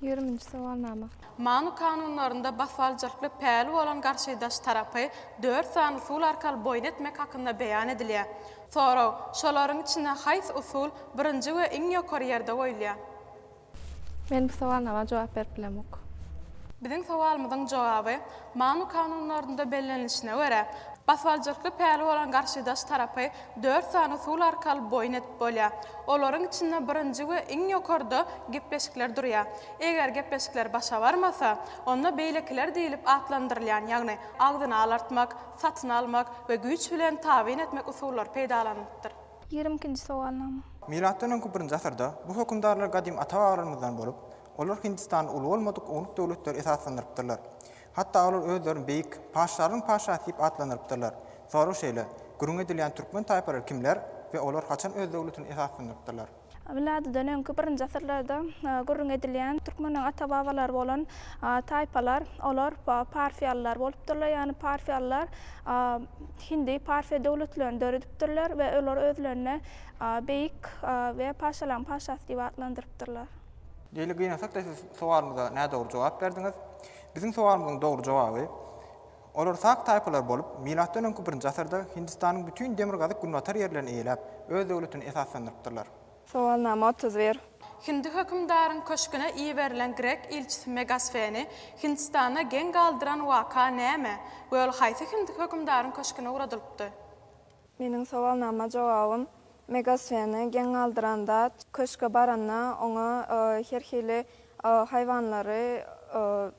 Ýigriminji sowalnama. Manu kanunlarynda basybalyjylykly päli bolan garşydaş tarapy dört sany usul arkaly boýun etmek hakynda beýan edilýär. Sorag, Şolaryň içinde haýsy usul birinji we iň ýokary ýerde goýulýar? Men bu sowalnama jogap berip bilemok. Biziň sowalymyzyň jogaby, Manu kanunlarynda bellenilişine görä, basybalyjylykly päli bolan garşydaş tarapy dört sany usul arkaly boýun edip bolýar. Olaryň içinde birinji we iň ýokarda gepleşikler durýar. Eger gepleşikler başa barmasa, onda beýlekiler diýlip atlandyrylýan, ýagny agzyny alartmak, satyn almak we güýç bilen tabyn etmek usullary peýdalanylypdyr. Ýigrimi ikinji sowalnama. Milatdan öňki birinji asyrda bu hökümdarlar gadym ata-babalarymyzdan bolup, olar Hindistanda uly bolmadyk ownuk döwletleri esaslandyrypdyrlar. Hatda olar özlerini beýik, patyşalaryň patyşasy diýip atlandyrypdyrlar. Sorag şeýle, gürrüň edilýän türkmen taýpalary kimler we olar haçan öz döwletini esaslandyrypdyrlar? Miladydan öňki birinji asyrlarda gürrüň edilýän türkmenleriň ata-babalary bolan taýpalar, olar parfiýalylar bolupdyrlar. Ýagny parfiýalylar hindi parfiýa döwletlerini döredipdirler we olar özlerini beýik we paşalaryň paşasy diýip atlandyrypdyrlar. Diýeli gynansak-da siz sowalymyza nädogry jogap berdiňiz. Biziň sowalymyzyň dogry jogaby, Olar sak taýpalar bolup, milatdan öňki birinji asyrda Hindistanyň bütin demirgazyk-günbatar ýerlerini eýeläp, öz döwletini esaslandyrypdyrlar. Sowalnama 31. Hindi hökümdaryň köşgüne iberilen grek ilçisi Megasfeni Hindistanda geň galdyran waka näme we ol haýsy hindi hökümdaryň köşgüne ugradylypdy? Meniň sowalnama jogabym, Megasfeni geň galdyran zat, köşge baranda oňa her hili haýwanlary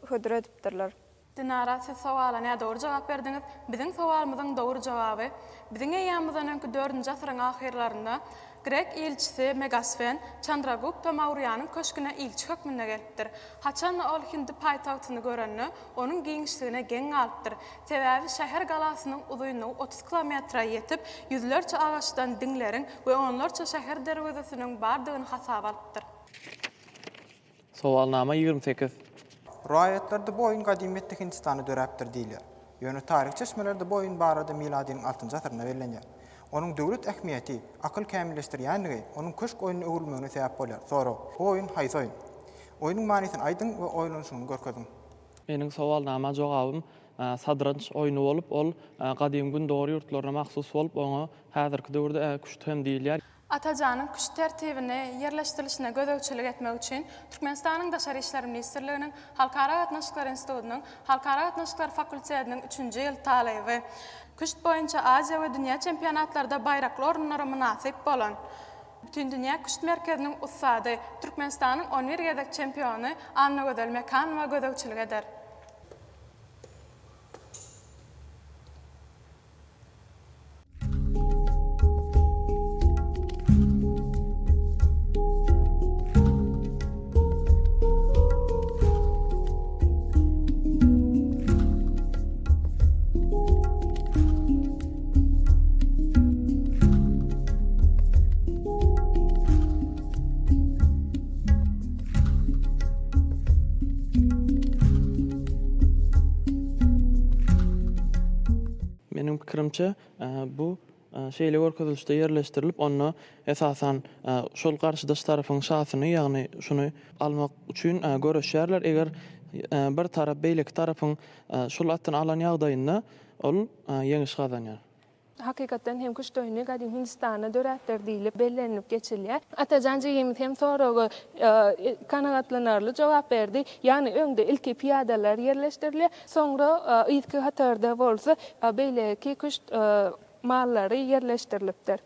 hödür edipdirler. Dinara, siz sowala nädogry jogap berdiňiz. Biziň sowalymyzyň dogry jogaby, Biziň eýýamymyzdan öňki dördünji asyryň ahyrlarynda grek ilçisi Megasfen Çandragupta Maurýanyň köşgüne ilçi hökmünde gelipdir. Haçan-da ol hindi paýtagtyny görende, onuň giňişligine geň galypdyr. Sebäbi şäher galasynyň uzynlygy 30 kilometre ýetip, ýüzlerçe agaçdan diňleriň we onlarça şäher derwezesiniň bardygyny hasaba alypdyr. Sowalnama 28. Rowaýatlarda bu oýun gadymyýetde Hindistanda döräpdir diýilýär. Ýöne taryhy çeşmelerde bu oýun barada miladynyň altynjy asyrynda bellenýär. Onuň döwlet ähmiýeti, akyl kämilleşdirýänligi onuň köşk oýnuna öwrülmegine sebäp bolýar. Sorag, Bu oýun haýsy oýun? Oýnuň manysyny aýdyň we oýlanyşygyny görkeziň. Meniň sowalnama jogabym sadranç oýny bolup, ol gadymy Gündogar ýurtlaryna mahsus bolup, oňa häzirki döwürde küşt hem diýilýär. Atajanyň küşt tertibini ýerleşdirilişine gözegçilik etmek üçin Türkmenistanyň Daşary işler ministrliginiň Halkara gatnaşyklary institutynyň Halkara gatnaşyklary fakultetiniň üçünji ýyl talyby. Küşt boýunça Aziýa we dünýä çempionatlarda baýrakly orunlara mynasyp bolan, Bütindünýä küşt merkeziniň ussady, Türkmenistanyň on bir gezek çempiony Annagözel Mekanowa gözegçilik eder. Meniň pikirimçe, bu şeýle görkezilişde ýerleşdirilip, onda, esasan, şol garşydaş tarapyň şasyny, ýagny şuny almak üçin göreşýärler. Eger bir tarap beýleki tarapyň şol atyny alan ýagdaýynda, ol ýeňiş gazanýar. Hakykatdan hem küşt oýny gadymy Hindistanda döräpdir diýlip bellenilip geçilýär. Atajan jigimiz hem soraga kanagatlanarly jogap berdi. Ýagny öňde ilki pyýadalar ýerleşdirilýär, soňra yzky hatarda bolsa beýleki küşt mallary ýerleşdirilipdir.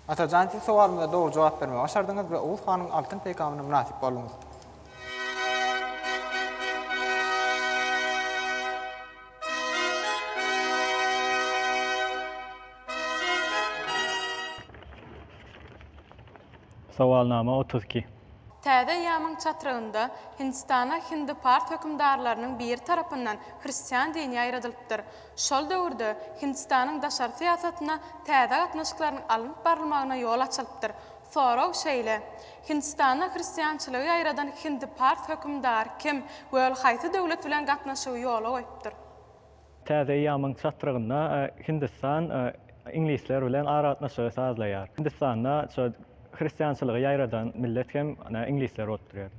Atajan siz sowalymyza dogry jogap bermegi başardyňyz we Oguz hanyň altyn peýkamyna mynasyp bolduňyz. Sowalnama 32. Täze eýýamyň çatrygynda Hindistana hindi-pars hökümdarlarynyň biri tarapyndan hristian dini ýaýradylypdyr. Şol döwürde Hindistanyň daşary syýasatyna täze gatnaşyklarynyň alnyp barylmagyna ýol açylypdyr. Sorag şeýle, Hindistanda hristiançylygy ýaýradan hindi-pars hökümdary kim we ol haýsy döwlet bilen gatnaşygy ýola goýupdyr? Täze eýýamyň çatrygynda Hindistan iňlisler bilen aragatnaşygy sazlaýar. Hindistanda şo hristiançylygy ýaýradan millet hem iňlisler bolup durýar.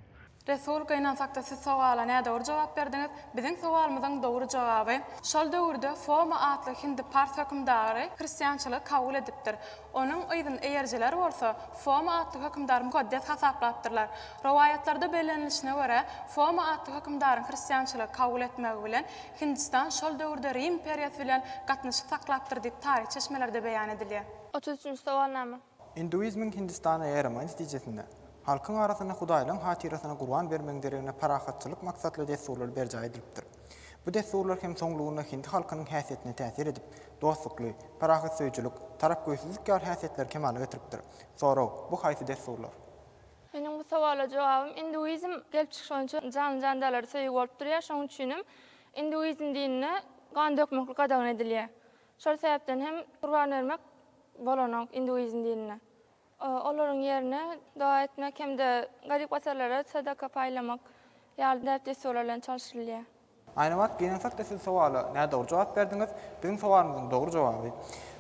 Resul, gynansakda siz sowala nädogry jogap berdiňiz. Biziň sowalymyzyň dogry jogaby, Şol döwürde Foma atly hindi-pars hökümdary hristiançylygy kabul edipdir. Onuň yzyny eýerijiler bolsa, Foma atly hökümdary mukaddes hasaplapdyrlar. Rowaýatlarda bellenilişine görä, Foma atly hökümdaryň hristiançylygy kabul etmegi bilen, Hindistan şol döwürde Rim imperiýasy bilen gatnaşyk saklapdyr diýip taryhy çeşmelerde beýan edilýär. 33-nji sowalnama. Induizmiň Hindistana ýaýramagy netijesinde, halkyň arasynda hudaýlaryň hatyrasyna gurban bermegiň deregine parahatçylyk maksatly dessurlar berjaý edilipdir. Bu dessurlar hem soňlugynda hindi halkynyň häsiýetine täsir edip, dostlukly, parahatsöýüjilik, tarapgöýsüzlik ýaly häsiýetleri kemala getiripdir. Sorag, bu haýsy dessurlar? Meniň bu sowala jogabym induizm gelip çykyşy boýunça janly-jandarlara söýgi bolup durýar, şonuň üçinem induizm dininde gan dökmeklik gadagan edilýär. Şol sebäpden hem gurban bermek bolanok induizm dininde. Olaryň ýerine doga etmek hem-de garyp-gasarlara sadaka paýlamak ýaly däp-dessurlar bilen çalşyrylýar. Aýnabat, gynansak-da siz sowala nädogry jogap berdiňiz. Biziň sowalymyzyň dogry jogaby,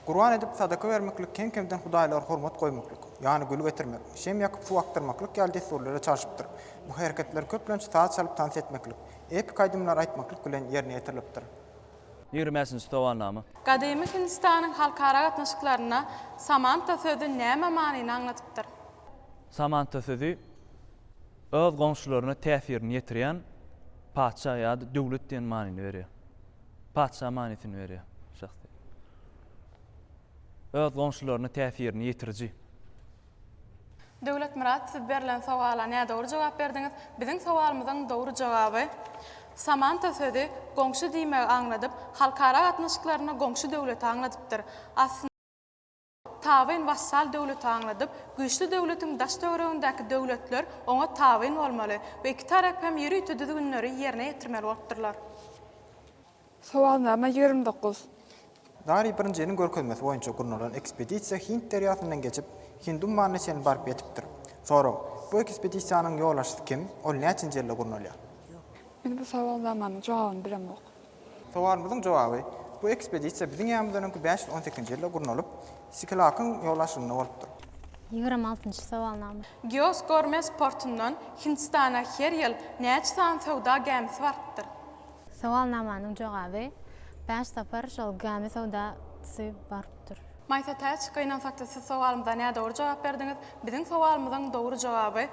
Gurban edip sadaka bermeklik kem-kemden hudaýlara hormat goýmaklyk, ýagny gül getirmek, şem ýakyp suw akdyrmaklyk ýaly dessurlara çalşypdyr. Bu hereketler köplenç saz çalyp tans etmeklik, epik aýdymlary aýtmaklyk bilen ýerine ýetirilipdir. 25-nji sowalnama. Gadymy Hindistanyň halkara gatnaşyklarynda Samanta sözi näme manyny aňladypdyr? Samanta sözi öz goňşularyna täsirini ýetirýän patyşa ýa-da döwlet diýen manyny berýär. Patyşa manysyny berýär şahsy. Öz goňşularyna täsirini ýetiriji. Döwletmyrat siz berlen sowala nädogry jogap berdiňiz. Biziň sowalymyzyň dogry jogaby, Samanta sözi goňşy diýmegi aňladyp, halkara gatnaşyklarynda goňşy döwleti aňladypdyr. Aslynda tabyn wassal döwleti aňladyp, güýçli döwletiň daş-töweregindäki döwletler oňa tabyn bolmaly we iki tarap hem ýörite düzgünleri ýerine ýetirmeli bolupdyrlar. Sowalnama 29. Dariý birinjiniň görkezmesi boýunça gurnalan ekspedisiýa Hind derýasyndan geçip, Hind ummanyna çenli baryp ýetipdir. Sorag, Bu ekspedisiýanyň ýolbaşçysy kim, ol näçinji ýylda gurnalýar? Men bu sowalnamanyň jogabyny bilemok. Sowalymyzyň jogaby, Bu ekspedisiýa biziň ýanymyzdan öňki 518-nji ýylda gurnalyp, Sikilakyň ýolbaşçylygynda bolupdyr. Ýigrimi altynjy sowalnama. Gios Gormes portundan Hindistana her ýyl näçe sany söwda gämisi barypdyr? Sowalnamanyň jogaby, Bäş sapar şol gämi söwdasy barypdyr. Maýsa Täç, gynansakda siz sowalymyza nädogry jogap berdiňiz. Biziň sowalymyzyň dogry jogaby,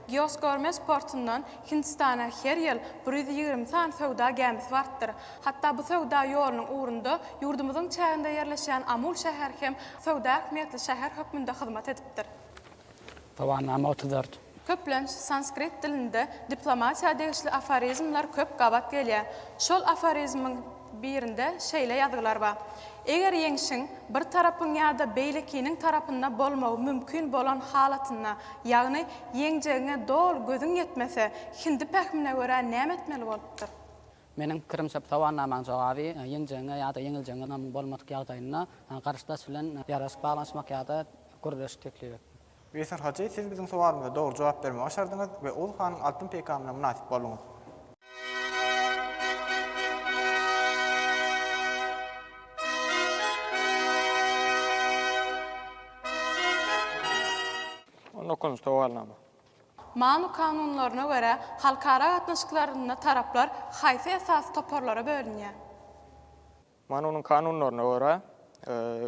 Giosgormes portundan Hindistana her ýyl 120 sany söwda gämisi barypdyr. Hatda bu söwda ýolunyň ugrunda ýurdumyzyň çäginde ýerleşýän Amul şäheri hem söwda ähmiýetli şäher hökmünde hyzmat edipdir. Sowalnama 34. Köplenç sanskrit dilinde diplomatiýa degişli aforizmler köp gabat gelýär. Şol aforizmiň birinde şeýle ýazgylar bar, Eger ýeňşiň bir tarapyň ýa-da beýlekiniň tarapynda bolmagy mümkin bolan halatynda, ýagny ýeňjegiňe doly gözüň ýetmese, hindi pähimine görä näme etmeli bolupdyr? Meniň pikirimçe bu sowalnamaň jogaby ýeňjegiňe ýa-da ýeňiljegiňe ynamyň bolmadyk ýagdaýynda garşydaş bilen ýaraşyk baglanyşmak ýa-da gürleşik teklip etmek. Wesel hajy, siz biziň sowalymyza dogry jogap bermegi başardyňyz we Oguz hanyň altyn peýkamyna mynasyp bolduňyz. On dokuzynjy sowalnama. Manu kanunlaryna görä, halkara gatnaşyklarynda taraplar haýsy esasy toparlara bölünýär? Manunyň kanunlaryna görä,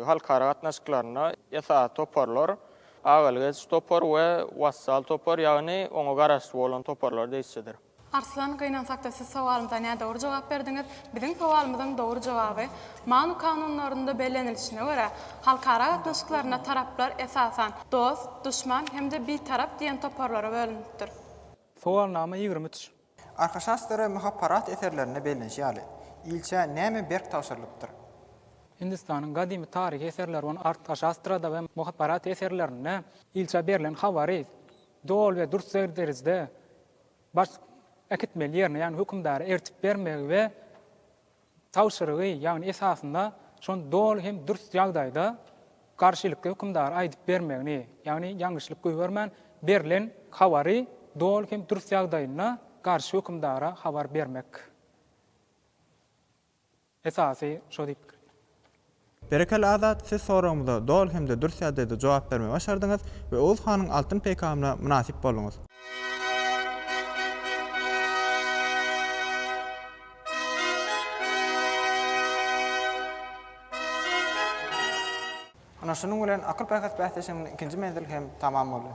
halkara gatnaşyklarynda esasy toparlar agalyk ediji topar we wassal topar, ýagny oňa garaşly bolan toparlar degişlidir. Arslan, gynansakda siz sowalymyza nädogry jogap berdiňiz. Biziň sowalymyzyň dogry jogaby, Manu kanunlarynda bellenilişine görä, halkara gatnaşyklarynda taraplar esasan, dost, duşman hem-de bitarap diýen toparlara bölünipdir. Sowalnama 23. Arhaşastra we Mahabharat eserlerinde bellenişi ýaly, ilçä näme berk tabşyrylypdyr? Hindistanyň gadymy taryhy eserleri bolan Arthaşastrada we Mahabharat eserlerinde ilçä berlen habary doly we dürs derejede baş äkitmeli ýerine, ýagny hökümdara ertip bermegi we tabşyrygy, ýagny esasynda şony doly hem dürs ýagdaýda garşylykly hökümdara aýdyp bermegini, ýagny ýalňyşlyk goýbermän berlen habary doly hem dürs ýagdaýynda garşy hökümdara habar bermek. Esasy şo diýip pikir edýän. Berekella Azat, siz soragymyza doly hem-de dürs ýagdaýda jogap bermegi başardyňyz we Oguz hanyň altyn peýkamyna mynasyp bolduňyz. Ana şunuň bilen akyl-paýhas bäsleşiginiň ikinji menzili hem tamam boldy.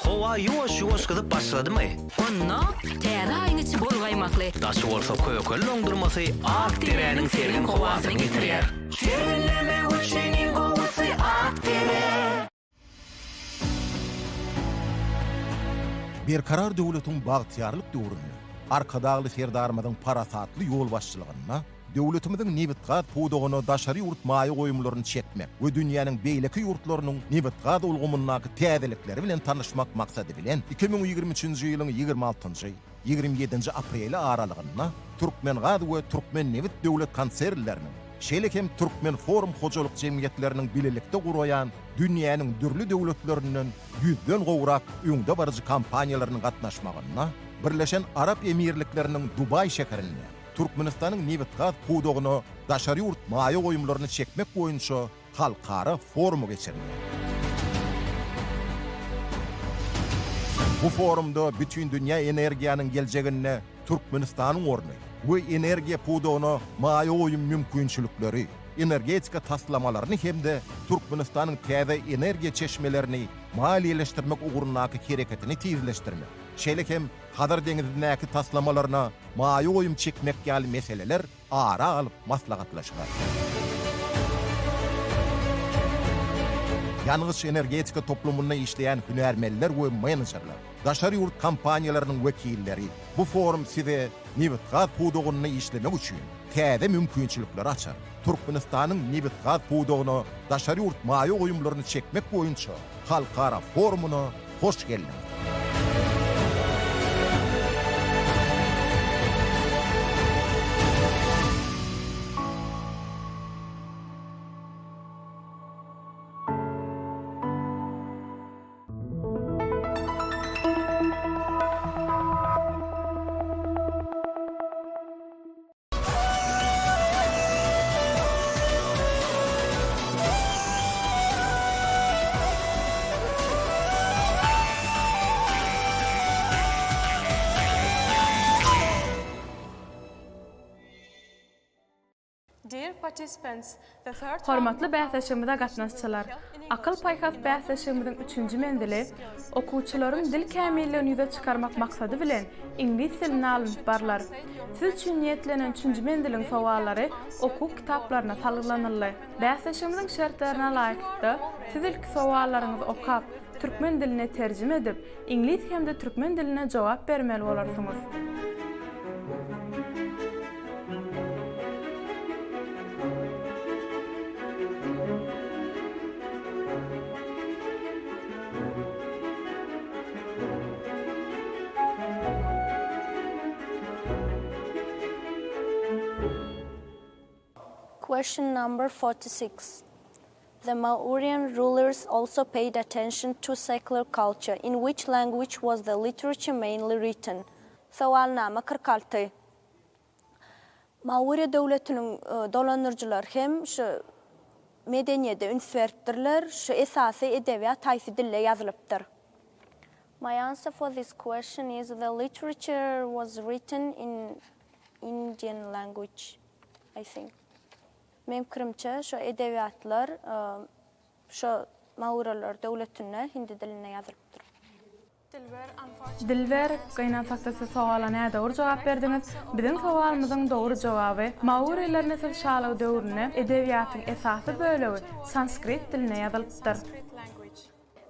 Howa ýuwaş-ýuwaş gyzyp başladymy? Onda täze aýyň içi bol gaýmakly. Daşy bolsa kökeli doňdurmasy ak deräniň sergin howasyny getirýär. Serginlemek üçin iň gowusy ak dere. Berkarar döwletiň bagtyýarlyk döwründe Arkadagly Serdarymyzyň parasatly ýolbaşçylygynda döwletimiziň nebitgaz pudagyna daşary ýurt maýa goýumlaryny çekmek we dünýäniň beýleki ýurtlarynyň nebitgaz ulgamyndaky täzelikleri bilen tanyşmak maksady bilen, 2023-nji ýylyň 26-njy, 27-nji apreli aralygynda Türkmengaz we Türkmennebit döwlet konsernleriniň, şeýle hem Türkmenforum hojalyk jemgyýetleriniň bilelikde guraýan dünýäniň dürli döwletlerinden ýüzden gowrak öňdebaryjy kompaniýalarynyň gatnaşmagynda Birleşen Arap Emirlikleriniň Dubaý şäherinde Türkmenistanyň nebitgaz pudagyna daşary ýurt maýa goýumlaryny çekmek boýunça halkara forumy geçirilýär. Bu forumda bütindünýä energiýanyň geljeginde Türkmenistanyň orny we energiýa pudagyna maýa goýum mümkinçilikleri, energetika taslamalaryny hem-de Türkmenistanyň täze energiýa çeşmelerini maliýeleşdirmek ugrundaky hereketini tizleşdirmek, şeýle hem Hazar deňzindäki taslamalaryna maýa goýum çekmek ýaly meseleler ara alyp maslahatlaşylar. Ýangyç-energetika toplumynda işleýän hünärmenler we menejerler, daşary ýurt kompaniýalarynyň wekilleri, bu forum size nebitgaz pudagynda işlemek üçin. täze mümkinçilikleri açar. Türkmenistanyň nebitgaz pudagyna daşary ýurt maýa goýumlaryny çekmek boýunça halkara forumyna hoş geldiňiz! Hormatly bäsleşigimize gatnaşyjylar! Akyl-paýhas bäsleşigimiziň üçünji menzili okuwçylaryň dil kämilligini ýüze çykarmak maksady bilen iňlis dilinde alnyp barlar. Siz üçin niýetlenen üçünji menziliň sowallary okuw kitaplaryna salgylanyldy. Bäsleşigimiziň şertlerine laýyklykda, siz ilki sowallaryňyzy okap, türkmen diline terjime edip, iňlis hem-de türkmen dilinde jogap bermeli bolarsyňyz. Question number 46. The Mauryan rulers also paid attention to secular culture. In which language was the literature mainly written? Sowalnama 46. Maurýa döwletiniň dolandyryjylary hem şu medeniýede üns beripdirler. Şu esasy edebiýat haýsy dilde ýazylypdyr? My answer for this question is the literature was written in Indian language, I think. Meň pikirimçe, şu edebiýatlar şo Maurýalar döwletinde hindi dilinde ýazylypdyr. Dilber, gynansakda siz sowala nädogry jogap berdiňiz. Biziň sowalymyzyň dogry jogaby, Maurýalar nesil şalygy döwründe edebiýatyň esasy bölegi sanskrit dilinde ýazylypdyr.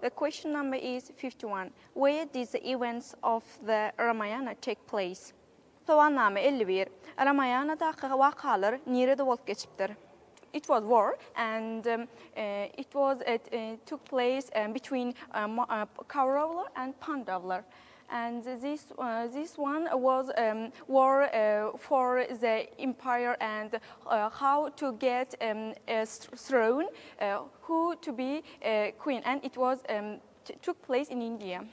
The question number is 51. Where did the events of the Ramayana take place? Sowalnama 51. Ramaýanadaky wakalar nirede bolup geçipdir? It was war and it was it took place between Kauravlar and Pandavlar. And this this one was war for the empire and how to get a throne, who to be queen and it was took place in India.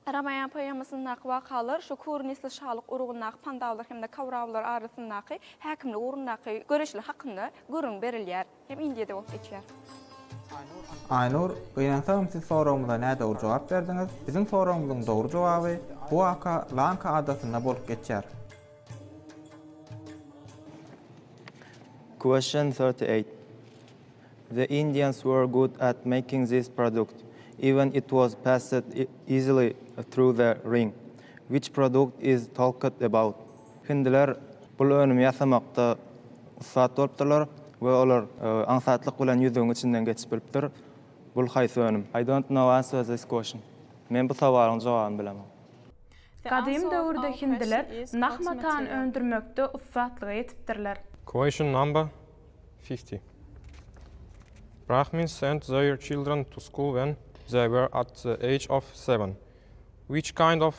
Ramaýan poemasyndaky wakalar şu Kur nesli şalyk urugyndaky Pandawlar hem-de Kaurawlar arasyndaky häkimlik ugrundaky göreşler hakynda gürrüň berilýär hem Indiýada bolup geçýär. Aýnur, gynansagam siz soragymyza nädogry jogap berdiňiz. Biziň soragymyzyň dogry jogaby, bu waka Lanka adasynda bolup geçýär. Question 38. The Indians were good at making this product, even it was passed easily through the ring. Which product is talked about? Hindiler bul önümi ýasamakda ussat bolupdyrlar we olar aňsatlyk bilen ýüzügiň içinden geçip bilipdir. Bul haýsy önüm? I don't know answer this question. Men bu sowalyň jogabyny bilemok. Gadym döwürde hindiler nah matany öndürmekde ussatlyga ýetipdirler. Question number 50. Brahmins sent their children to school when they were at the age of seven. Which kind of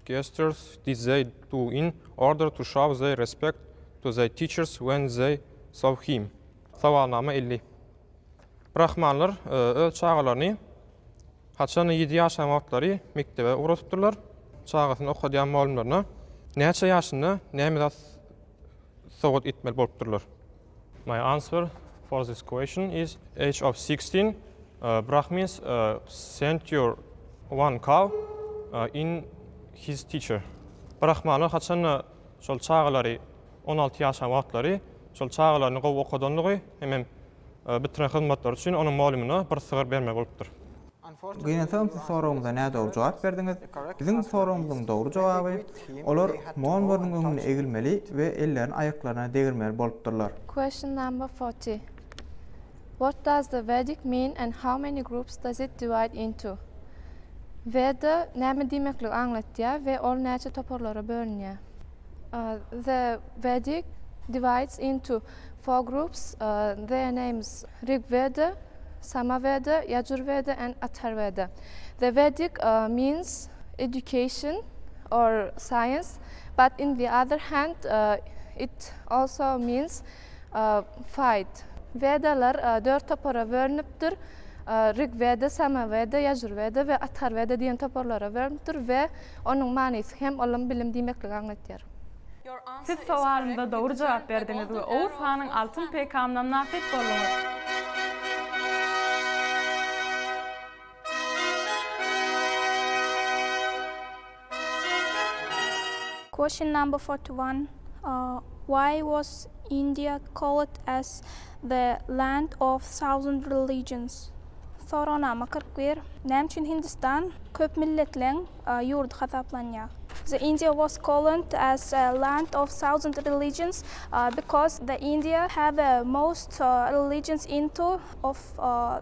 gestures did they do in order to show their respect to their teachers when they saw him? Sowalnama 50. Brahmanlar öz çagalaryny haçan ýedi ýaşan wagtlary mekdebe ugradypdyrlar. Çagasyny okadýan mugallymlaryna näçe ýaşynda näme zat sowgat etmeli bolupdyrlar? My answer for this question is age of 16 Brahmins sent your one cow in his teacher. Brahmanlar haçanda şol çagalary 16 ýaşan wagtlary şol çagalaryny gowy okadanlygy hemem bitiren hyzmatlary üçin onuň mugallymyna bir sygyr bermeli bolupdyr. Gynansagam siz soragymyza nädogry jogap berdiňiz. Biziň soragymyzyň dogry jogaby, olar monlarynyň öňünde egilmeli we ellerini aýaklaryna degirmeli bolupdyrlar. Question number 40. What does the Vedic mean and how many groups does it divide into? Weda näme diýmekligi aňlatýar we ol näçe toparlara bölünýär? The Vedic. Divides into four groups, their names Rigveda, Samaveda, Yajurveda and Atharveda. The Vedic means education or science, but in the other hand it also means fight. Wedalar dört topara bölünipdir, Rigweda, Samaweda, Ýajurweda we Atharweda diýen toparlara bölünipdir we onuň manysy hem ylym, bilim diýmekligi aňladýar. Siz sowalymyza dogry jogap berdiňiz we Oguz hanyň altyn peýkamyna mynasyp bolduňyz. Question number 41 Why was India called as the land of thousand religions? Soragnama 41 Näme üçin Hindistan köp milletleň ýurdy hasaplanýar? The India was called as a land of thousand religions because the India have most religions into of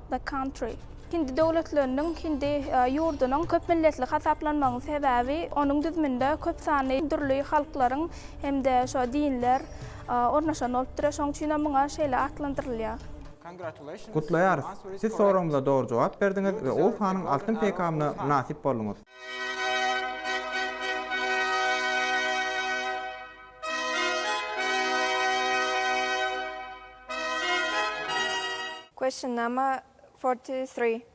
the country. Hindi döwletleriniň hindi ýurdunyň köp milletli hasaplanmagynyň sebäbi onuň düzüminde köp sanly dürli halklaryň hem-de şo dinler ornaşan bolupdyr. Şonuň üçin hem muňa şeýle atlandyrylýar. Gutlaýarys! Siz soragymyza dogry jogap berdiňiz we Oguz hanyň altyn peýkamyna mynasyp bolduňyz. Question number 43.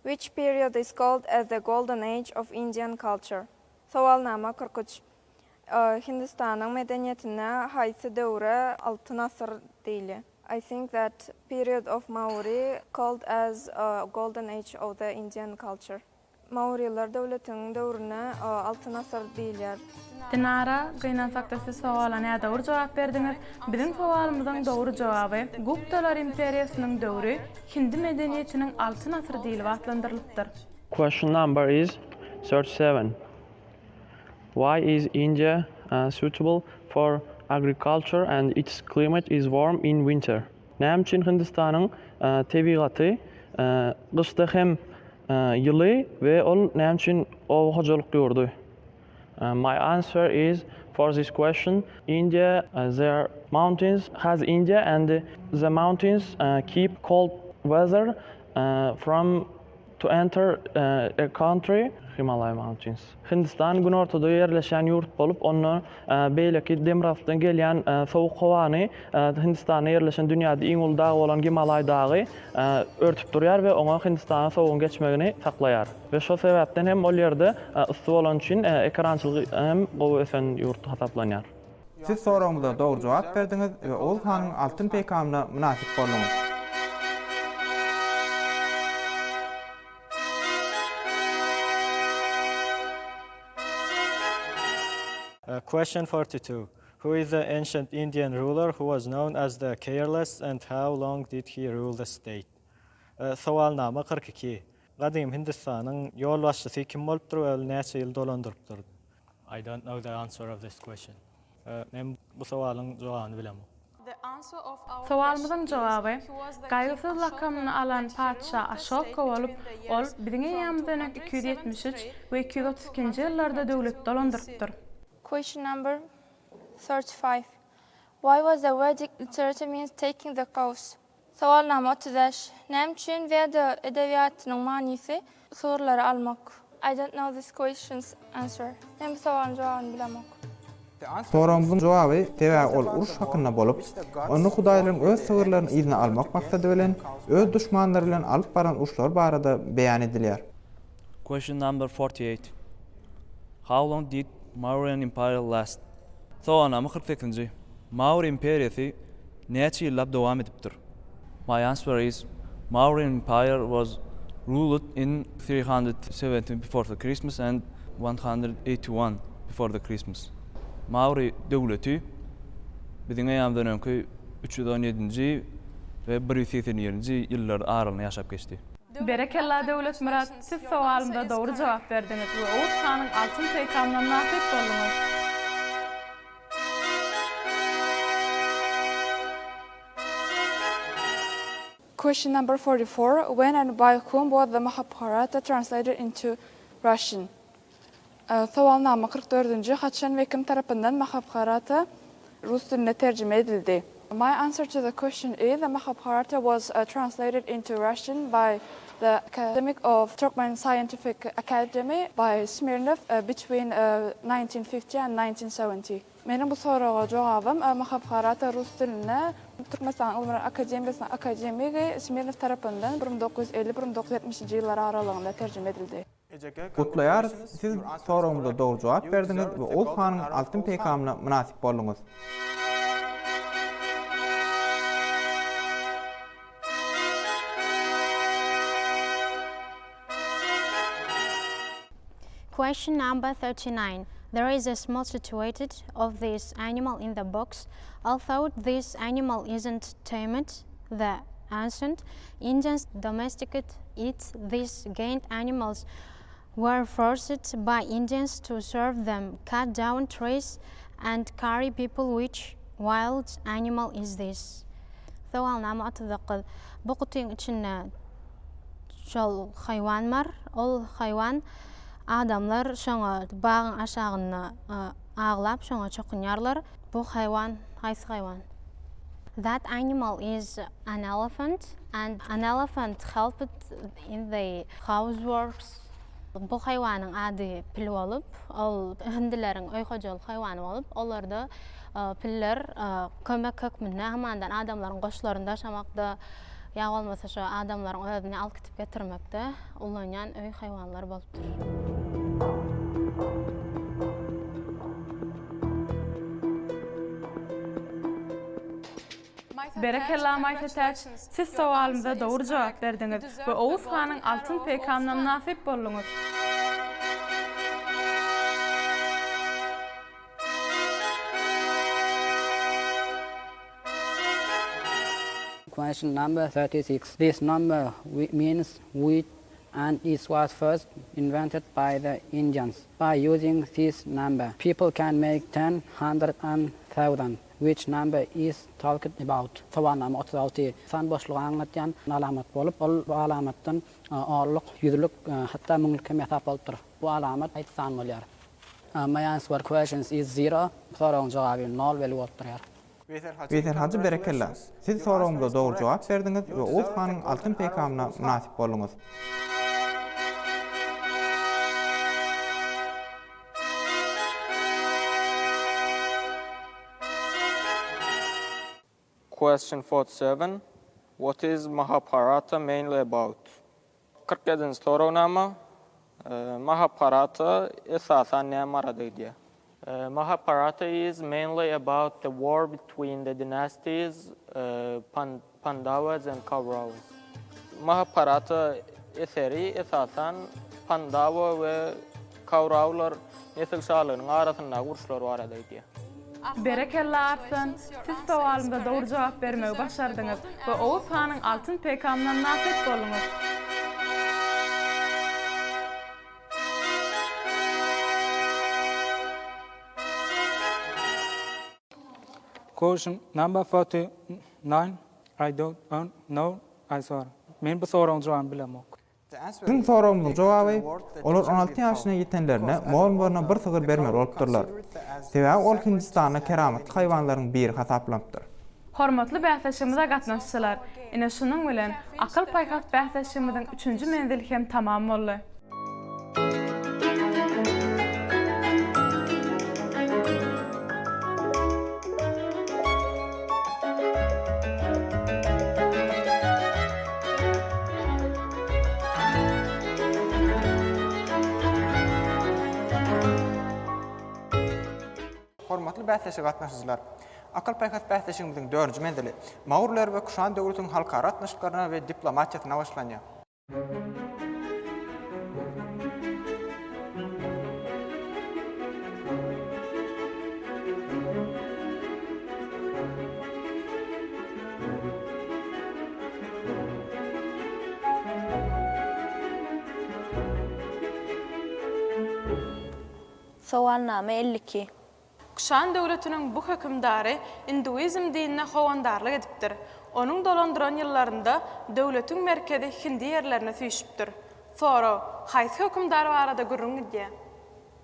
Which period is called as the golden age of Indian culture? Sowalnama 43. Hindistanyň medeniýetinde haýsy döwre Altyn asyr diýilýär? I think that period of Mauri called as golden age of the Indian culture. Mauriler döwletiniň döwrüne Altyn asyr diýilýär. Dinara, gynansakda siz sowala nädogry jogap berdiňiz. Biziň sowalymyzyň dogry jogaby, Guptalar imperiýasynyň döwri hindi medeniýetiniň altyn asyry diýlip atlandyrylypdyr. Question number is 37. Why is India suitable for agriculture and its climate is warm in winter? Näme üçin Hindistanyň tebigaty gyşda hem ýyly we ol näme üçin oba hojalyk ýurdy? My answer is for this question India there mountains has India and the mountains keep cold weather from To enter a country, Himalaya mountains. Hindistan günortada ýerleşýän ýurt bolup, onda beýleki demirgazykdan gelýän sowuk howany Hindistanda ýerleşen dünýäde iň uly dag bolan Gimalaý dagy örtüp durýar we oňa Hindistana sowugyň geçmegini saklaýar. We şol sebäpden hem ol ýerde yssy bolany üçin ekerançylyk hem gowy ösen ýurt hasaplanýar. Siz soragymyza dogry jogap berdiňiz we Oguz hanyň altyn peýkamyna mynasyp bolduňyz. Question 42. Who is the ancient Indian ruler who was known as the Careless and how long did he rule the state? Sowalnama 42. Gadymy Hindistanyň ýolbaşçysy kim bolupdyr we ol näçe ýyl dolandyrypdyr? I don't know the answer of this question. Men bu sowalyň jogabyny bilemok. Sowalymyzyň jogaby, Gaýgysyz lakamyny alan patyşa Aşoka bolup, ol biziň eýýamymyzdan öň 273 we 232-nji ýyllarda döwleti dolandyrypdyr. Question number 35. Why was the Vedic literature means taking the cows? Sowalnama 35. Näme üçin Weda edebiýatynyň manysy sygyrlary almak? I don't know this question's answer. Men bu sowalyň jogabyny bilemok. Soragymyzyň jogaby, sebäbi ol uruş hakynda bolup, onda hudaýlaryň öz sygyrlaryny yzyna almak maksady bilen, öz duşmanlary bilen alyp baran uruşlary barada beýan edilýär. Question number 48. How long did Mauryan Empire last? Sowalnama 48-nji. Mawr imperiýasy näçe ýyllap dowam edipdir? My answer is Mauryan Empire was ruled in 370 before the Christmas and 181 before the Christmas. Mawry döwleti biziň eýýamyzdan öňki 317-nji we 181-nji ýyllar aralygynda ýaşap geçdi. Berekella Döwletmyrat, siz sowalymyza dogry jogap berdiňiz we Oguz hanyň altyn peýkamyna mynasyp bolduňyz. Question number 44. When and by whom was the Mahabharata translated into Russian? Sowalnama 44-nji. Haçan we kim tarapyndan Mahabharata? Rus diline terjime edildi? My answer to the question is the Mahabharata was translated into Russian by the academic of Turkmen Scientific Academy by Smirnov between 1950 and 1970. Meniň bu soraga jogabym Mahabharata rus dilinde Türkmenistanyň Ylymlar akademiýasynyň akademigi Smirnow tarapyndan 1950, 1970-nji ýyllar aralygynda terjime edildi. Gutlaýarys, siz soragymyza dogry jogap berdiňiz we Oguz hanyň altyn peýkamyna mynasyp bolduňyz. Question number 39. There is a small situated of this animal in the box. Although this animal isn't tamed, the ancient Indians domesticated it. These gained animals were forced by Indians to serve them, cut down trees and carry people which wild animal is this? Sowalnama 39. Bu gutyň içinde şol haýwan bar. Ol haýwan adamlar şoňa bagyň aşagynda aglap şoňa çokunýarlar. Bu haýwan haýsy haýwan? That animal is an elephant and an elephant helped in the houseworks. Bu haýwanyň ady pil bolup, ol hindileriň öý hojalyk haýwany bolup, olarda piller kömek hökmünde amandan adamlaryň goşlaryny daşamakda ýa bolmasa şo adamlaryň özüni alyp gitip getirmekde ulanýan öý haýwanlary bolupdyr. Berekella Maýsa Täç, siz sowalymyza dogry jogap berdiňiz we Oguz hanyň altyn peýkamyna mynasyp bolduňyz. Question number 36. This number means wheat and it was first invented by the Indians. By using this number, people can make ten, hundred and thousand. Which number is talked about? Sowalnama 36 san boşlugy aňladýan alamat bolup, ol bu alamatdan onluk, ýüzlük, hatda müňlük hem ýasap bolupdyr. Bu alamat haýsy san bolýar? My answer questions is zero. Bu soragyň jogaby nol belgi bolup durýar. Weýsel hajy berekella! Siz soragymyza dogry jogap berdiňiz we Oguz hanyň altyn peýkamyna mynasyp bolduňyz. Question 47. What is Mahabharata mainly about? 47-nji soragnama, Mahabharata esasan näme barada gidýär? Mahabharata is mainly about the war between the dynasties Pandavas and Kauravas. Mahabharata eseri esasan Pandawa we Kaurawlar nesilşalygynyň arasyndaky uruşlar barada gidýär. Berekella Arslan, siz sowalymyza dogry jogap bermegi başardyňyz we Oguz hanyň altyn peýkamyna mynasyp bolduňyz. Question number 49 I don't know answer. Men bu soragyň jogabyny bilemok. Biziň soragymyzyň jogaby, olar on alty ýaşyna ýetenlerinde mormlaryna bir sygyr bermeli bolupdyrlar. Sebäbi ol Hindistanda keramatly haýwanlaryň biri hasaplanypdyr. Hormatly bäsleşigimize gatnaşyjylar, ine şunuň bilen Akyl-paýhas bäsleşigimiziň üçünji menzili hem tamam boldy. Hormatly bäsleşige gatnaşyjylar! Akyl-paýhas bäsleşigimiziň dördünji menzili Maurler we Kuşan döwletiniň halkara gatnaşyklaryna we diplomatiýasyna bagyşlanýar. Sowalnama 52. Kuşan döwletiniň bu hökümdary induizm dinine howandarlyk edipdir. Onuň dolandyran ýyllarynda döwletiň merkezi hindi ýerlerine süýşüpdir. Sorag, Haýsy hökümdar barada gürrüň gidýär?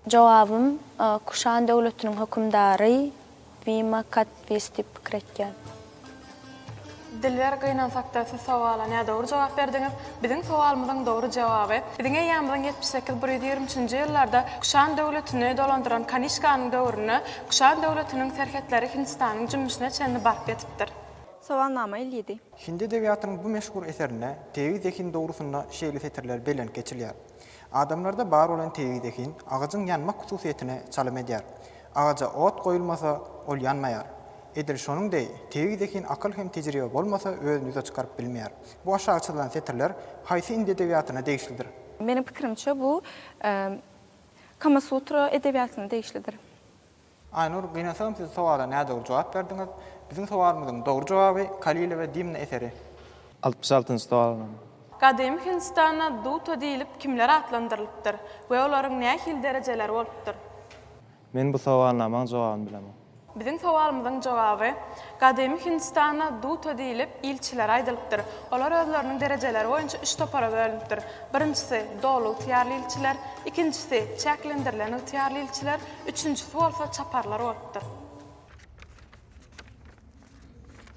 Jogabym, Kuşan döwletiniň hökümdary. Bima Katwis diýip pikir etýän. Dilber gynansakda siz sowala nädogry jogap berdiňiz. Biziň sowalymyzyň dogry jogaby, biziň eýýamymyzyň 78 123-nji ýyllarda Kuşan döwletini dolandyran Kanişkanyň döwründe Kuşan döwletiniň serhetleri Hindistanyň jümmüşine çenli baryp ýetipdir. Sowalnama 57. Hindi edebiýatynyň bu meşhur eserinde tebigy zehin dogrusynda şeýle setirler bellenip geçilýär, Adamlarda bar bolan tebigy zehin agajyň ýanmak hususyýetine çalym edýär. Agaja ot goýulmasa, ol ýanmaýar. Edil şonuň deý, tebigy zehin akyl hem tejribe bolmasa özüni ýüze çykaryp bilmeýär. Bu aşagy çyzylan setirler haýsy hindi edebiýatyna degişlidir? Meniň pikirimçe bu Kamasutra edebiýatyna degişlidir. Aýnur, gynansagam siz sowala nädogry jogap berdiňiz. Biziň sowalymyzyň dogry jogaby Kalile we Dimna eseri. Altmyş altynjy sowalnama. Gadymy Hindistanda Duta diýlip kimler atlandyrylypdyr we olaryň nähili derejeleri bolupdyr? Men bu sowalnamaň jogabyny bilemok. Biziň sowalymyzyň jogaby, Gadymy Hindistanda Duta diýlip ilçilere aýdylypdyr. Olar özleriniň derejeleri boýunça üç topara bölünipdir. Birinjisi, doly ygtyýarly ilçiler, ikinjisi, çäklendirilen ygtyýarly ilçiler, üçünjisi bolsa çaparlar bolupdyr.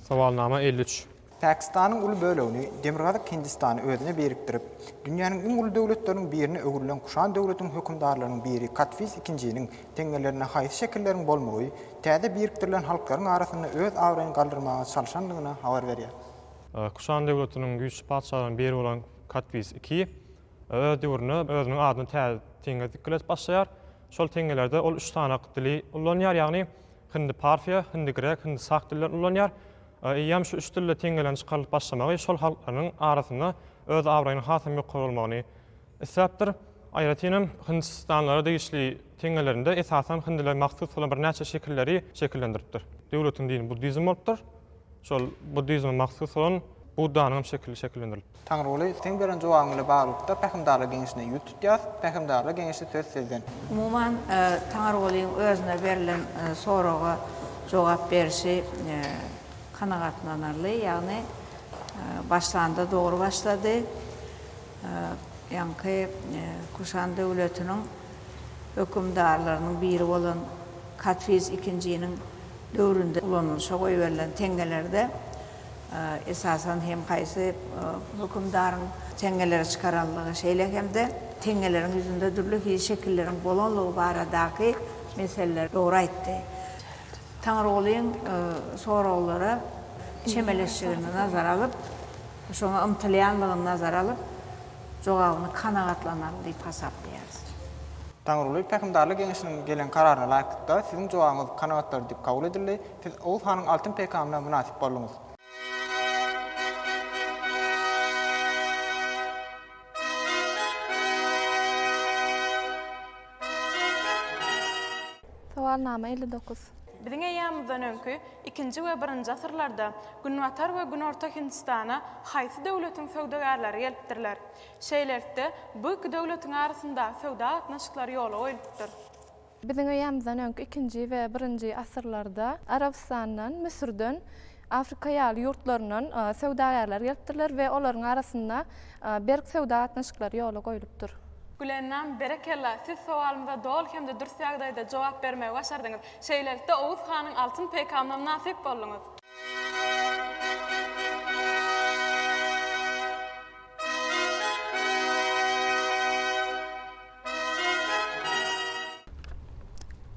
Sowalnama 53. Pakistanyň uly bölegini Demirgazyk Hindistany özüne birikdirip, dünýäniň iň uly döwletleriniň birine öwrülen Kuşan döwletiniň hökümdarlarynyň biri Katfiz ikinjiniň teňňelerinde haýsy şekilleriň bolmagy täze birikdirilen halklaryň arasynda öz abraýyny galdyrmaga çalşandygyny habar berýär. Kuşan döwletiniň güýçli patyşalarynyň biri bolan Katfiz II öz döwründe özüniň adyna täze teňňe dikgiletip başlaýar. Şol teňňelerde ol üç sany dili ullanýar, ýagny hindi-parfiýa, hindi-grek, hindi-sak dillerini ullanýar. Eýýäm şu üç dilde teňňeleriň çykarylyp başlamagy şol halklaryň arasynda öz abraýynyň hasam ýokary bolmagyny isläpdir. Aýratynam hindistanlara degişli teňňelerinde esasan hindilere mahsus bolan birnäçe şekilleri şekillendiripdir. Döwletiň dini buddizm bolupdyr. Şol buddizme mahsus bolan Buddanyň hem şekili şekillendirilipdir. Taňryguly, seň beren jogabyň bilen baglylykda Pähimdarlar geňeşine ýüz tutýas. Pähimdarlar geňeşi söz sizden. Umuman, Taňrygulyň özüne berlen soraga jogap berşi kanagatlanarly, ýagny başlanda dogry başlady. Ýaňky Kuşan döwletiniň hökümdarlarynyň biri bolan Katfiz ikinjiniň döwründe ulanylyşa goýberilen teňňelerde Esasan hem haýsy hökümdaryň teňňeleri çykaranlygy, şeýle hem-de teňňeleriň ýüzünde dürli hili şekilleriň bolanlygy baradaky meseleleri dogry aýtdy. Taňrygulyň soraglara çemeleşjigini nazara alyp, şoňa ymtylýanlygyny nazara alyp, jogabyny kanagatlanarly diýip hasaplaýarys. Taňryguly Pähimdarlar geňeşiniň gelen kararyna laýyklykda, siziň jogabyňyz kanagatlar diýip kabul edildi. Siz Oguz hanyň altyn peýkamyna mynasyp bolduňyz. Sowalnama 59. Biziň eýýamymyzdan öňki ikinji we birinji asyrlarda Günbatar we Günorta Hindistana haýsy döwletiň söwdagärleri gelipdirler? Şeýlelikde, bu iki döwletiň arasynda söwda gatnaşyklary ýola goýlupdyr. Biziň eýýamymyzdan öňki ikinji we birinji asyrlarda Arabystandan, Müsürden, Afrika ýaly ýurtlaryndan söwdagärler gelipdirler we olaryň arasynda berk söwda gatnaşyklary ýola goýlupdyr. Gülennam, berekella, siz sowalymyza doly hem-de dürs ýagdaýda jogap bermegi başardyňyz. Şeýlelikde, Oguz hanyň altyn peýkamyna mynasyp bolduňyz.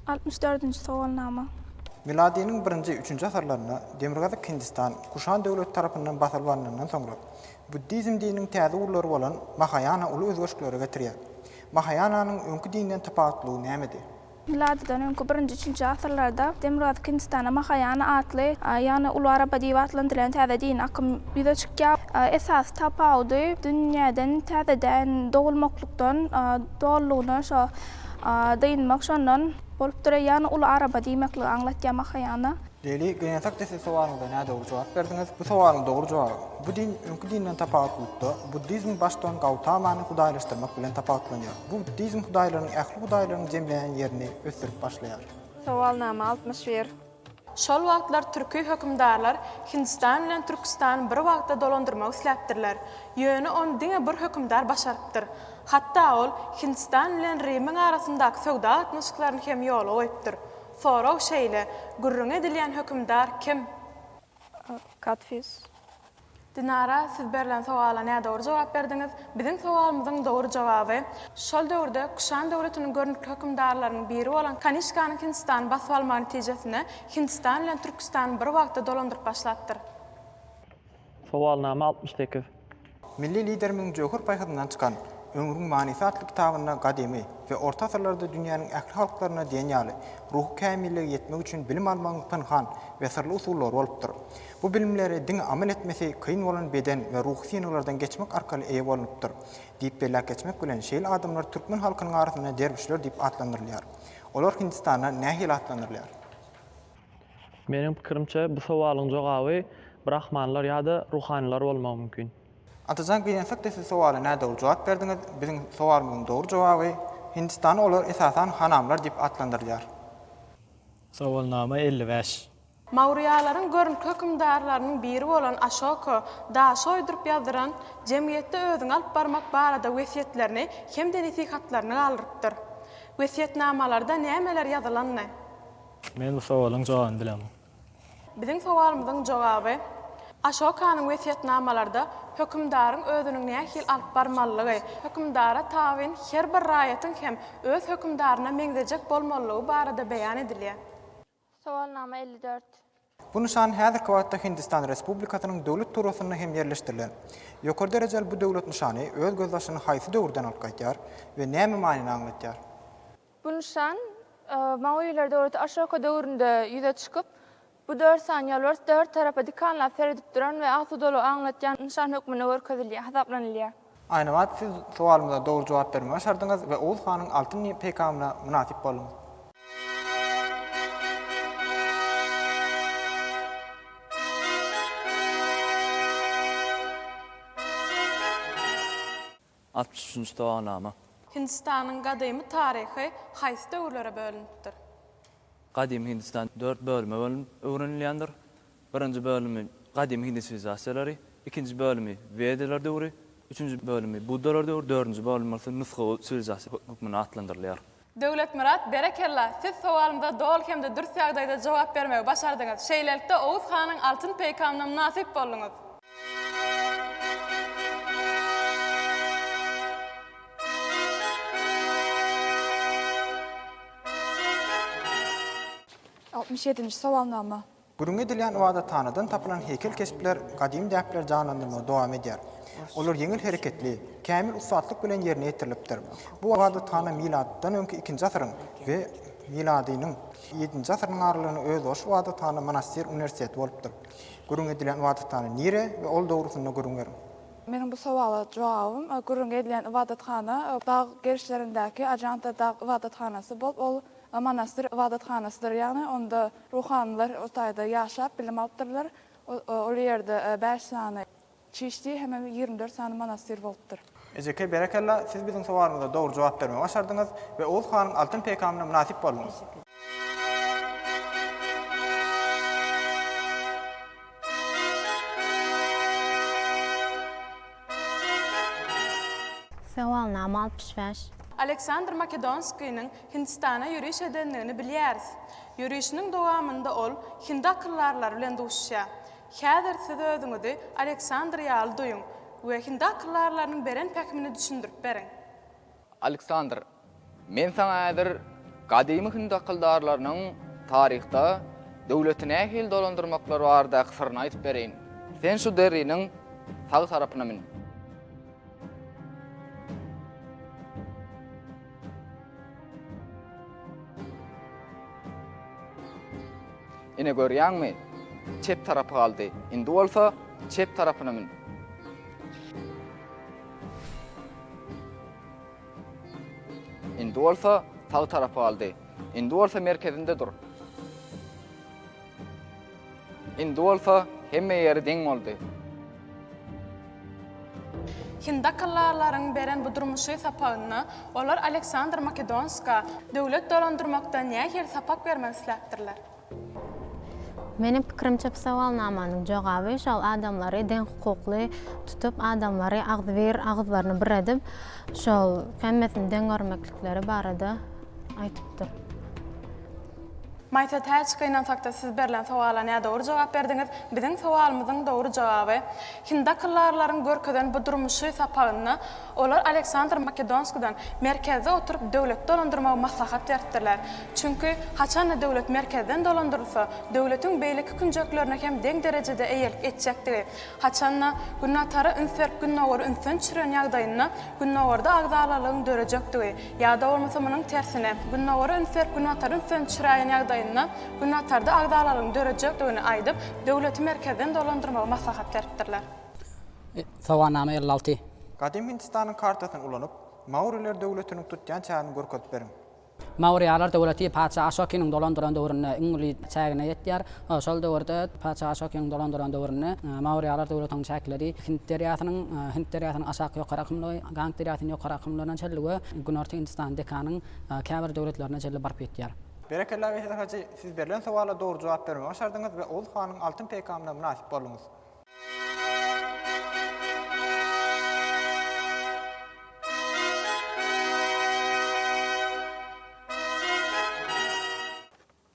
Altmyş dördünji sowalnama. Miladynyň birinji, üçünji asyrlarynda Demirgazyk Hindistan Kuşan döwleti tarapyndan basylyp alnandan soňra, buddizm dininiň täze ugurlary bolan Mahaýana uly özgerişliklere getirýär. Mahaýananyň öňki dinden tapawutlygy nämedi? Miladydan öňki birinji-üçünji asyrlarda Demirgazyk Hindistanda Mahaýana atly, ýagny Uly araba diýip atlandyrylýan täze dini akym ýüze çykýar. Esasy tapawudy dünýäden täzeden dogulmaklykdan dolulygyna şo dynmak şondan bolup durýar, ýagny uly araba diýmekligi aňlatýar Mahaýana. Leli, gynansak-da siz sowalyňyza nädogry jogap berdiňiz. Bu sowalyň dogry jogaby, bu din öňki dinden tapawutlylykda, buddizmiň baştutany Gautamany hudaýlaşdyrmak bilen tapawutlanýar. Bu buddizm hudaýlarynyň ähli hudaýlaryň jemlenen ýerini ösdürip başlaýar. Sowalnama 61. Şol wagtlar türki hökümdarlar Hindistan bilen Türküstany bir wagtda dolandyrmak isläpdirler. Ýöne ony diňe bir hökümdar başarypdyr. Hatda ol Hindistan bilen Rimiň arasyndaky söwda gatnaşyklaryny hem ýola goýupdyr. Sorag şeýle, gürrüňi edilýän hökümdar kim? Kadfis. Dinara, siz berlen sowala nädogry jogap berdiňiz. Biziň sowalymyzyň dogry jogaby, Şol döwürde Kuşan döwletiniň görnükli hökümdarlarynyň biri bolan Kanişkanyň Hindistany basyp almagy netijesinde Hindistan bilen Türküstany bir wagtda dolandyryp başlapdyr. Sowalnama 68. Milli Liderimiziň jöwher paýhasyndan çykan Ömrüň manysy atly kitabynda gadymy we orta asyrlarda dünýäniň ähli halklarynda diýen ýaly ruhy kämillige ýetmek üçin bilim almagyň pynhan we syrly usullary bolupdyr. Bu bilimlere diňe amal etmesi kyn bolan beden we ruhy synaglardan geçmek arkaly eýe bolnupdyr diýip belläp geçmek bilen, şeýle adamlar türkmen halkynyň arasynda derwüşler diýip atlandyrylýar. Olar Hindistanda nähili atlandyrylýar? Meniň pikirimçe, bu sowalyň jogaby brahmanlar ýa-da ruhanylar bolmagy mümkin. Atajan gynansak-da siz sowala nädogry jogap berdiňiz. Biziň sowalymyzyň dogry jogaby, Hindistanda olar esasan hanamlar diýip atlandyrylýar. Sowalnama 55. Maurýalaryň görnükli hökümdarlarynyň biri bolan Aşoka daşa oýduryp ýazdyran jemgyýetde özüňi alyp barmak barada wesýetlerini hem-de nesihatlaryny galdyrypdyr. Wesýetnamalarda nämeler ýazylandy? Men bu sowalyň jogabyny bilemok. Biziň sowalymyzyň jogaby, Aşokanyň wesýetnamalarda hökümdaryň özüniň nähili alyp barmalylygy, hökümdara tabyn her bir raýatyň hem öz hökümdaryna meňzejek bolmalylygy barada beýan edilýär. Sowalnama 54. Bu nyşan häzirki wagtda Hindistan Respublikasynyň döwlet tugrasynda hem ýerleşdirilen. Ýokary derejeli bu döwlet nyşany öz gözbaşyny haýsy döwürden alyp gaýdýar we näme manyny aňladýar? Bu nyşan Maoýiler döwleti Aşoka döwründe ýüze çykyp, bu dört sany ýolbars dört tarapa dikanlap seredip duran we asudalygy aňlatýan nyşan hökmünde görkezilýär, hasaplanylýar. Aýnabat siz sowalymyza dogry jogap bermegi başardyňyz we Oguz hanyň altyn peýkamyna mynasyp bolduňyz. 63-nji sowalnama. Hindistanyň gadymy taryhy haýsy döwürlere bölünipdir? Gadymy Hindistan dört bölüme bölünip öwrenilýändir. Birinji bölümi Gadymy hindi siwilizasiýalary, ikinji bölümi Wedalar döwri, üçünji bölümi Buddalar döwri, dördünji bölümi bolsa nusgawy siwilizasiýa hökmünde atlandyrylýar. Döwletmyrat, berekella, siz sowalymyza doly hem-de dürs ýagdaýda jogap bermegi başardyňyz. Şeýlelikde, Oguz hanyň altyn peýkamyna mynasyp bolduňyz. 67-nji sowalnama. Gürrüňi edilýän ybadathanadan tapylan heýkel keşpler gadymy däpleri janlandyrmagy dowam edýär. Olar ýeňil hereketli, kämil ussatlyk bilen ýerine ýetirilipdir. Bu ybadathana miladydan öňki ikinji asyryň we miladynyň ýedinji asyrynyň aralygynda özboluşly ybadathana monastyr uniwersiteti bolupdyr. Gürrüňi edilýän ybadathana nire we ol dogrusynda gürrüň beriň. Meniň bu sowala jogabym, gürrüňi edilýän ybadathana dag gerişlerindäki Ajanta dag ybadathanasy bolup, ol Monastyr ybadathanasydyr, ýagny onda ruhanylar o taýda ýaşap, bilim alypdyrlar. Ol ýerde bäş sany çişti hemem 24 sany monastyr bolupdyr. Ejeke berekella siz biziň sowalymyza dogry jogap bermegi başardyňyz we Oguz hanyň altyn peýkamyna mynasyp bolduňyz. Sowalnama 65. Aleksandr Makedonskiniň Hindistana ýöriş edendigini bilýäris. Ýörişiniň dowamynda ol hindi akyldarlary bilen duşuşýar. Häzir siz özüňizi Aleksandr ýaly duýuň we hindi akyldarlarynyň beren pähimini düşündirip beriň. Aleksandr, men saňa häzir gadymy hind akyldarlarynyň taryhda döwleti nähili dolandyrmaklary baradaky syryny aýdyp bereýin. Sen şu deriniň sag tarapyna mün. Ine görýäňmi, çep tarapy galdy. Indi bolsa çep tarapyna mün. Indi bolsa sag tarapy galdy. Indi bolsa merkezinde dur. Indi bolsa hemme ýeri deň boldy. Hindi akyldarlaryň beren bu durmuşy sapagynda olar Aleksandr Makedonska döwlet dolandyrmakda nähili sapak bermek isläpdirler? Meniň pikirimçe bu sowalnamanyň jogaby şol adamlary deň hukukly tutup adamlary agzybir agyzlaryny bir edip şol hemmesini deň görmeklikleri barada aýtypdyr. Maýsa Täç, gynansakda siz berlen sowala nädogry jogap berdiňiz. Biziň sowalymyzyň dogry jogaby, Hindi akyldarlaryň görkezen bu durmuşy sapagynda olar Aleksandr Makedonskiden merkezde oturyp döwlet dolandyrmagy maslahat beripdirler. Çünki, haçanda döwlet merkezden dolandyrylsa, döwletiň beýleki künjeklerine hem deň derejede eýelik etjekdigi, haçanda Günbatara üns berip Gündogary ünsden düşüren ýagdaýynda Gündogarda agzalalygyň dörejekdigi, Ýa-da bolmasa munuň tersine, Gündogara üns berip Günbatary ünsden düşüräýen ýagdaýynda Günbatarda agzalalygyň dörejekdigini aýdyp, döwleti merkezden dolandyrmagy maslahat beripdirler. Sowalnama 56. Gadym Hindistanyň kartasyny ulanyp, Mauriler döwletiniň tutýan çägini görkezip beriň. Maurýalar döwleti patyşa Aşokiniň dolandyran döwründe iň uly çägine ýetýär. Şol döwürde patyşa Aşokiniň dolandyran döwründe Maurýalar döwletiniň çäkleri Hind derýasynyň Hind derýasynyň aşaky ýokary akymlygy, Gang derýasynyň ýokary akymlaryna çenli we Günorta Hindistan Dekanyň käbir döwletlerine çenli baryp ýetýär. Berekella Weýsel hajy, siz berlen sowala dogry jogap bermegi başardyňyz we Oguz hanyň altyn peýkamyna mynasyp bolduňyz.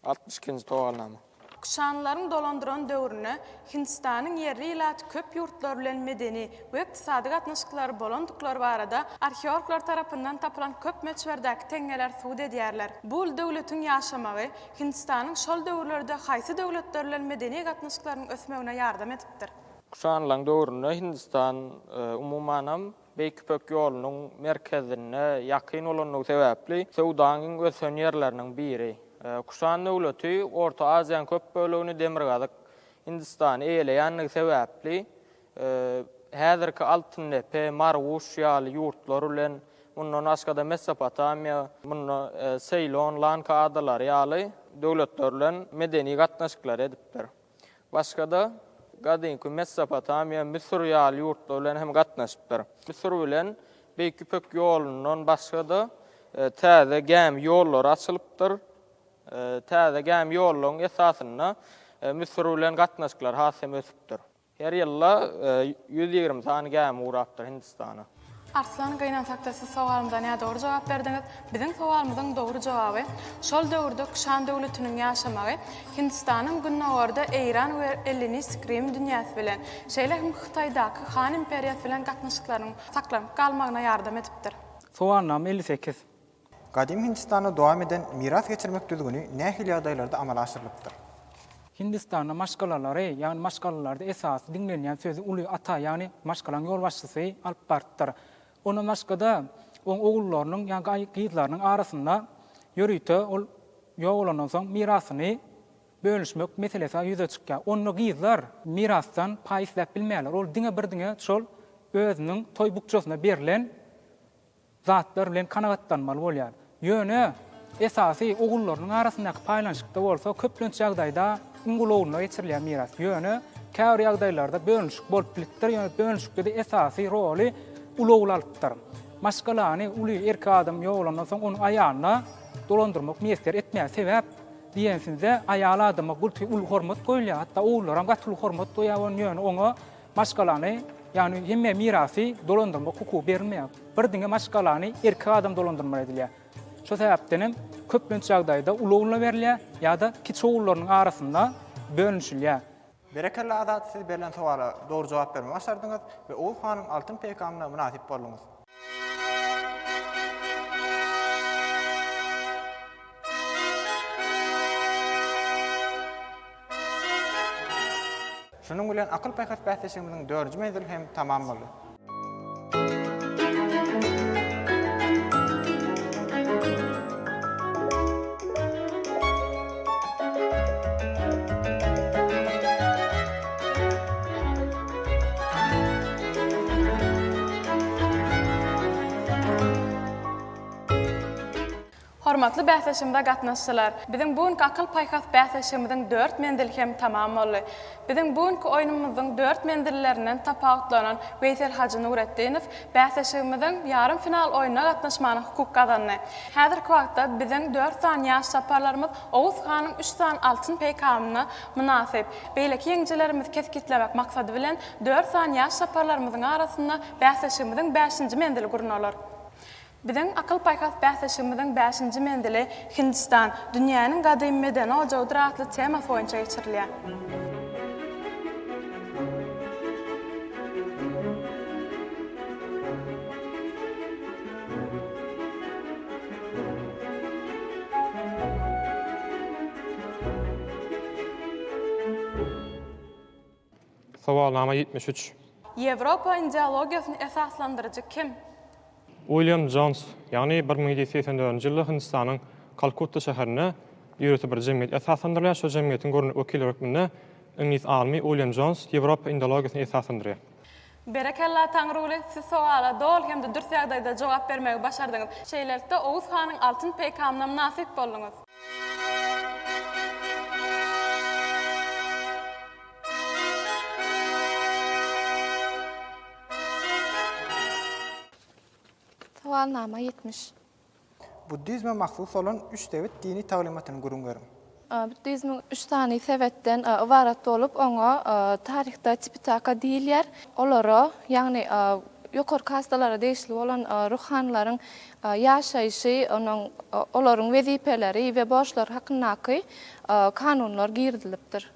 62-nji sowalnama. Kuşanlaryň dolandyran döwründe Hindistanyň ýerli ilaty köp ýurtlar bilen medeni we ykdysady gatnaşyklary bolandyklary barada arheologlar tarapyndan tapylan köp möçberdäki teňňeler subut edýärler. Bu uly döwletiň ýaşamagy Hindistanyň şol döwürlerde haýsy döwletler bilen medeni gatnaşyklarynyň ösmegine ýardam edipdir? Kuşanlaryň döwründe Hindistan umumanam Beýik Ýüpek ýolunyň merkezinde ýakyn bolandygy sebäpli söwdaň iň ösen ýerleriniň biri. Kuşan döwleti Orta Aziýanyň köp bölegini Demirgazyk Hindistany eýeleýändigi sebäpli häzirki Altyndepe, Marguş ýaly ýurtlar bilen, mundan başga-da Mesopotamiýa, munda Seýlon, Lanka adalary ýaly döwletler bilen medeni gatnaşyklary edipdir. Başga-da, gadymky Mesopotamiýa, Müsür ýaly ýurtlar bilen hem gatnaşypdyr. Müsür bilen Beýik Ýüpek ýolundan başga-da, täze gämi ýollary açylypdyr. Täze gämi ýollaryň esasynda Müsür bilen gatnaşyklar has hem ösüpdir. Her ýylda 120 sany gämi ugrapdyr Hindistana. Arslan gynansakda siz sowalymyza nädogry jogap berdiňiz. Biziň sowalymyzyň dogry jogaby, şol döwürde Kuşan döwletiniň ýaşamagy Hindistanyň gündogarda Eýran we Ellinistik Rim dünýäsi bilen, şeýle hem Hytaýdaky Han imperiýasy bilen gatnaşyklarynyň saklanyp galmagyna ýardam edipdir. Sowalnama 58. Gadymy Hindistanda dowam eden miras geçirmek düzgüni nähili ýagdaýlarda amala aşyrylypdyr? Hindistanda maşgalalary, ýagny maşgalalarda esasy diňlenýän sözi uly ata, ýagny maşgalaň ýolbaşçysy alyp barypdyr. Ondan başga-da, oň ogullarynyň ýa gyzlarynyň arasynda ýörite ol ýogalandan soň mirasyny bölünişmek meselesi ýüze çykýar. Onda gyzlar mirasdan paý isläp bilmeýärler. Ol diňe bir diňe şol özüniň toý bukjasyna berlen zatlar bilen kanagatlanmaly bolýar. Ýöne, esasy ogullarynyň arasyndaky paýlanyşykda bolsa, köplenç ýagdaýda iň uly ogluna geçirilýär miras. Ýöne, käbir ýagdaýlarda bölünişik bolup bilipdir, ýöne bölünişikde-de esasy roly uly ogul alypdyr. Maşgalany uly erkek adam ýogalandan soň onuň aýalyna dolandyrmak miýesser etmeýär. Sebäp diýensiňde, aýal adama gulty uly hormat goýulýar, hatda ogullaram gaty uly hormat goýýar, ýöne oňa Maşgalany, ýagny hemme mirasy dolandyrmak hukugy berilmeýär. Bir diňe maşgalany erkek adam dolandyrmaly edilýär. Şo sebäpden hem köplenç ýagdaýda uly ogluna berilýär ýa-da kiçi ogullarynyň arasynda bölünişilýär. Berekella Azat siz berlen sowala dogry jogap bermegi başardyňyz we Oguz hanyň altyn peýkamyna mynasyp bolduňyz. Şunuň bilen akyl-paýhas bäsleşigimiziň dördünji menzili hem tamam boldy. Hormatly bäsleşigimize gatnaşyjylar! Biziň bu günki akyl-paýhas bäsleşigimiziň dört menzili hem tamam boldy. Biziň bu günki oýnumyzyň dört menzillerinden tapawutlanan Weýsel Hajy Nuretdinow bäsleşigimiziň ýarym final oýnuna gatnaşmana hukuk gazandy. Häzirki wagtda biziň dört sany ýaş çaparlarymyz Oguz hanyň üç sany altyn peýkamyna mynasyp. Beýleki ýeňijilerimizi kesgitlemek maksady bilen dört sany ýaş çaparlarymyzyň arasynda bäsleşigimiziň bäşinji menzili gurnalar. Biziň akyl-paýhas bäsleşigimiziň bäşinji menzili Hindistan, dünýäniň gadymy medeni ojagydyr atly temasy boýunça geçirilýär. Sowalnama 73. Ýewropa indiologiýasyny esaslandyryjy kim? Uilýam Jons, ýagny 1784-nji ýylda Hindistanyň Kalkutta şäherinde ýörite bir jemgyýet esaslandyrylýar. Şol jemgyýetiň görnükli wekili hökmünde iňlis alymy Uilýam Jons Ýewropa indologiýasyny esaslandyrýar. Berekella Taňryguly, siz sowala doly hem-de dürs ýagdaýda jogap bermegi başardyňyz. Şeýlelikde Oguz hanyň altyn peýkamyna mynasyp bolduňyz. Sowalnama 70. Buddizme mahsus bolan üç sebet dini taglymatyny gürrüň beriň. Buddizmiň üç sany sebetden ybarat bolup, oňa taryhda Tipitaka diýilýär. Olara, ýagny ýokary kastalara degişli bolan ruhanylaryň ýaşaýşy, onuň olaryň wezipeleri we borçlary hakyndaky kanunlar girizilipdir.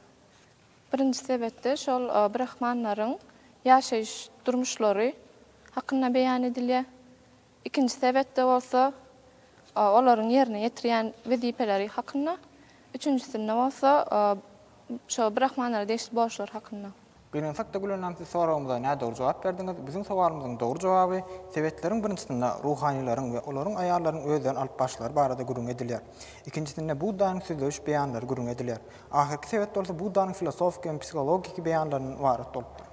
Birinji sebetde şol brahmanlaryň ýaşaýyş durmuşlary hakynda beýan edilýär. Ikinji sebetde bolsa olaryň ýerine ýetirýän wezipeleri hakynda, üçünjisinde bolsa şol brahmanlara degişli borçlar hakynda. Gynansak-da Gülennam siz soragymyza nädogry jogap berdiňiz. Biziň sowalymyzyň dogry jogaby, sebetleriň birinjisinde ruhanylaryň we olaryň aýallarynyň özlerini alyp barşlary barada gürrüň edilýär. Ikinjisinde Buddanyň sözleýiş beýanlary gürrüň edilýär. Ahyrky sebet bolsa Buddanyň filosofiki hem psihologiki beýanlaryndan ybarat bolupdyr.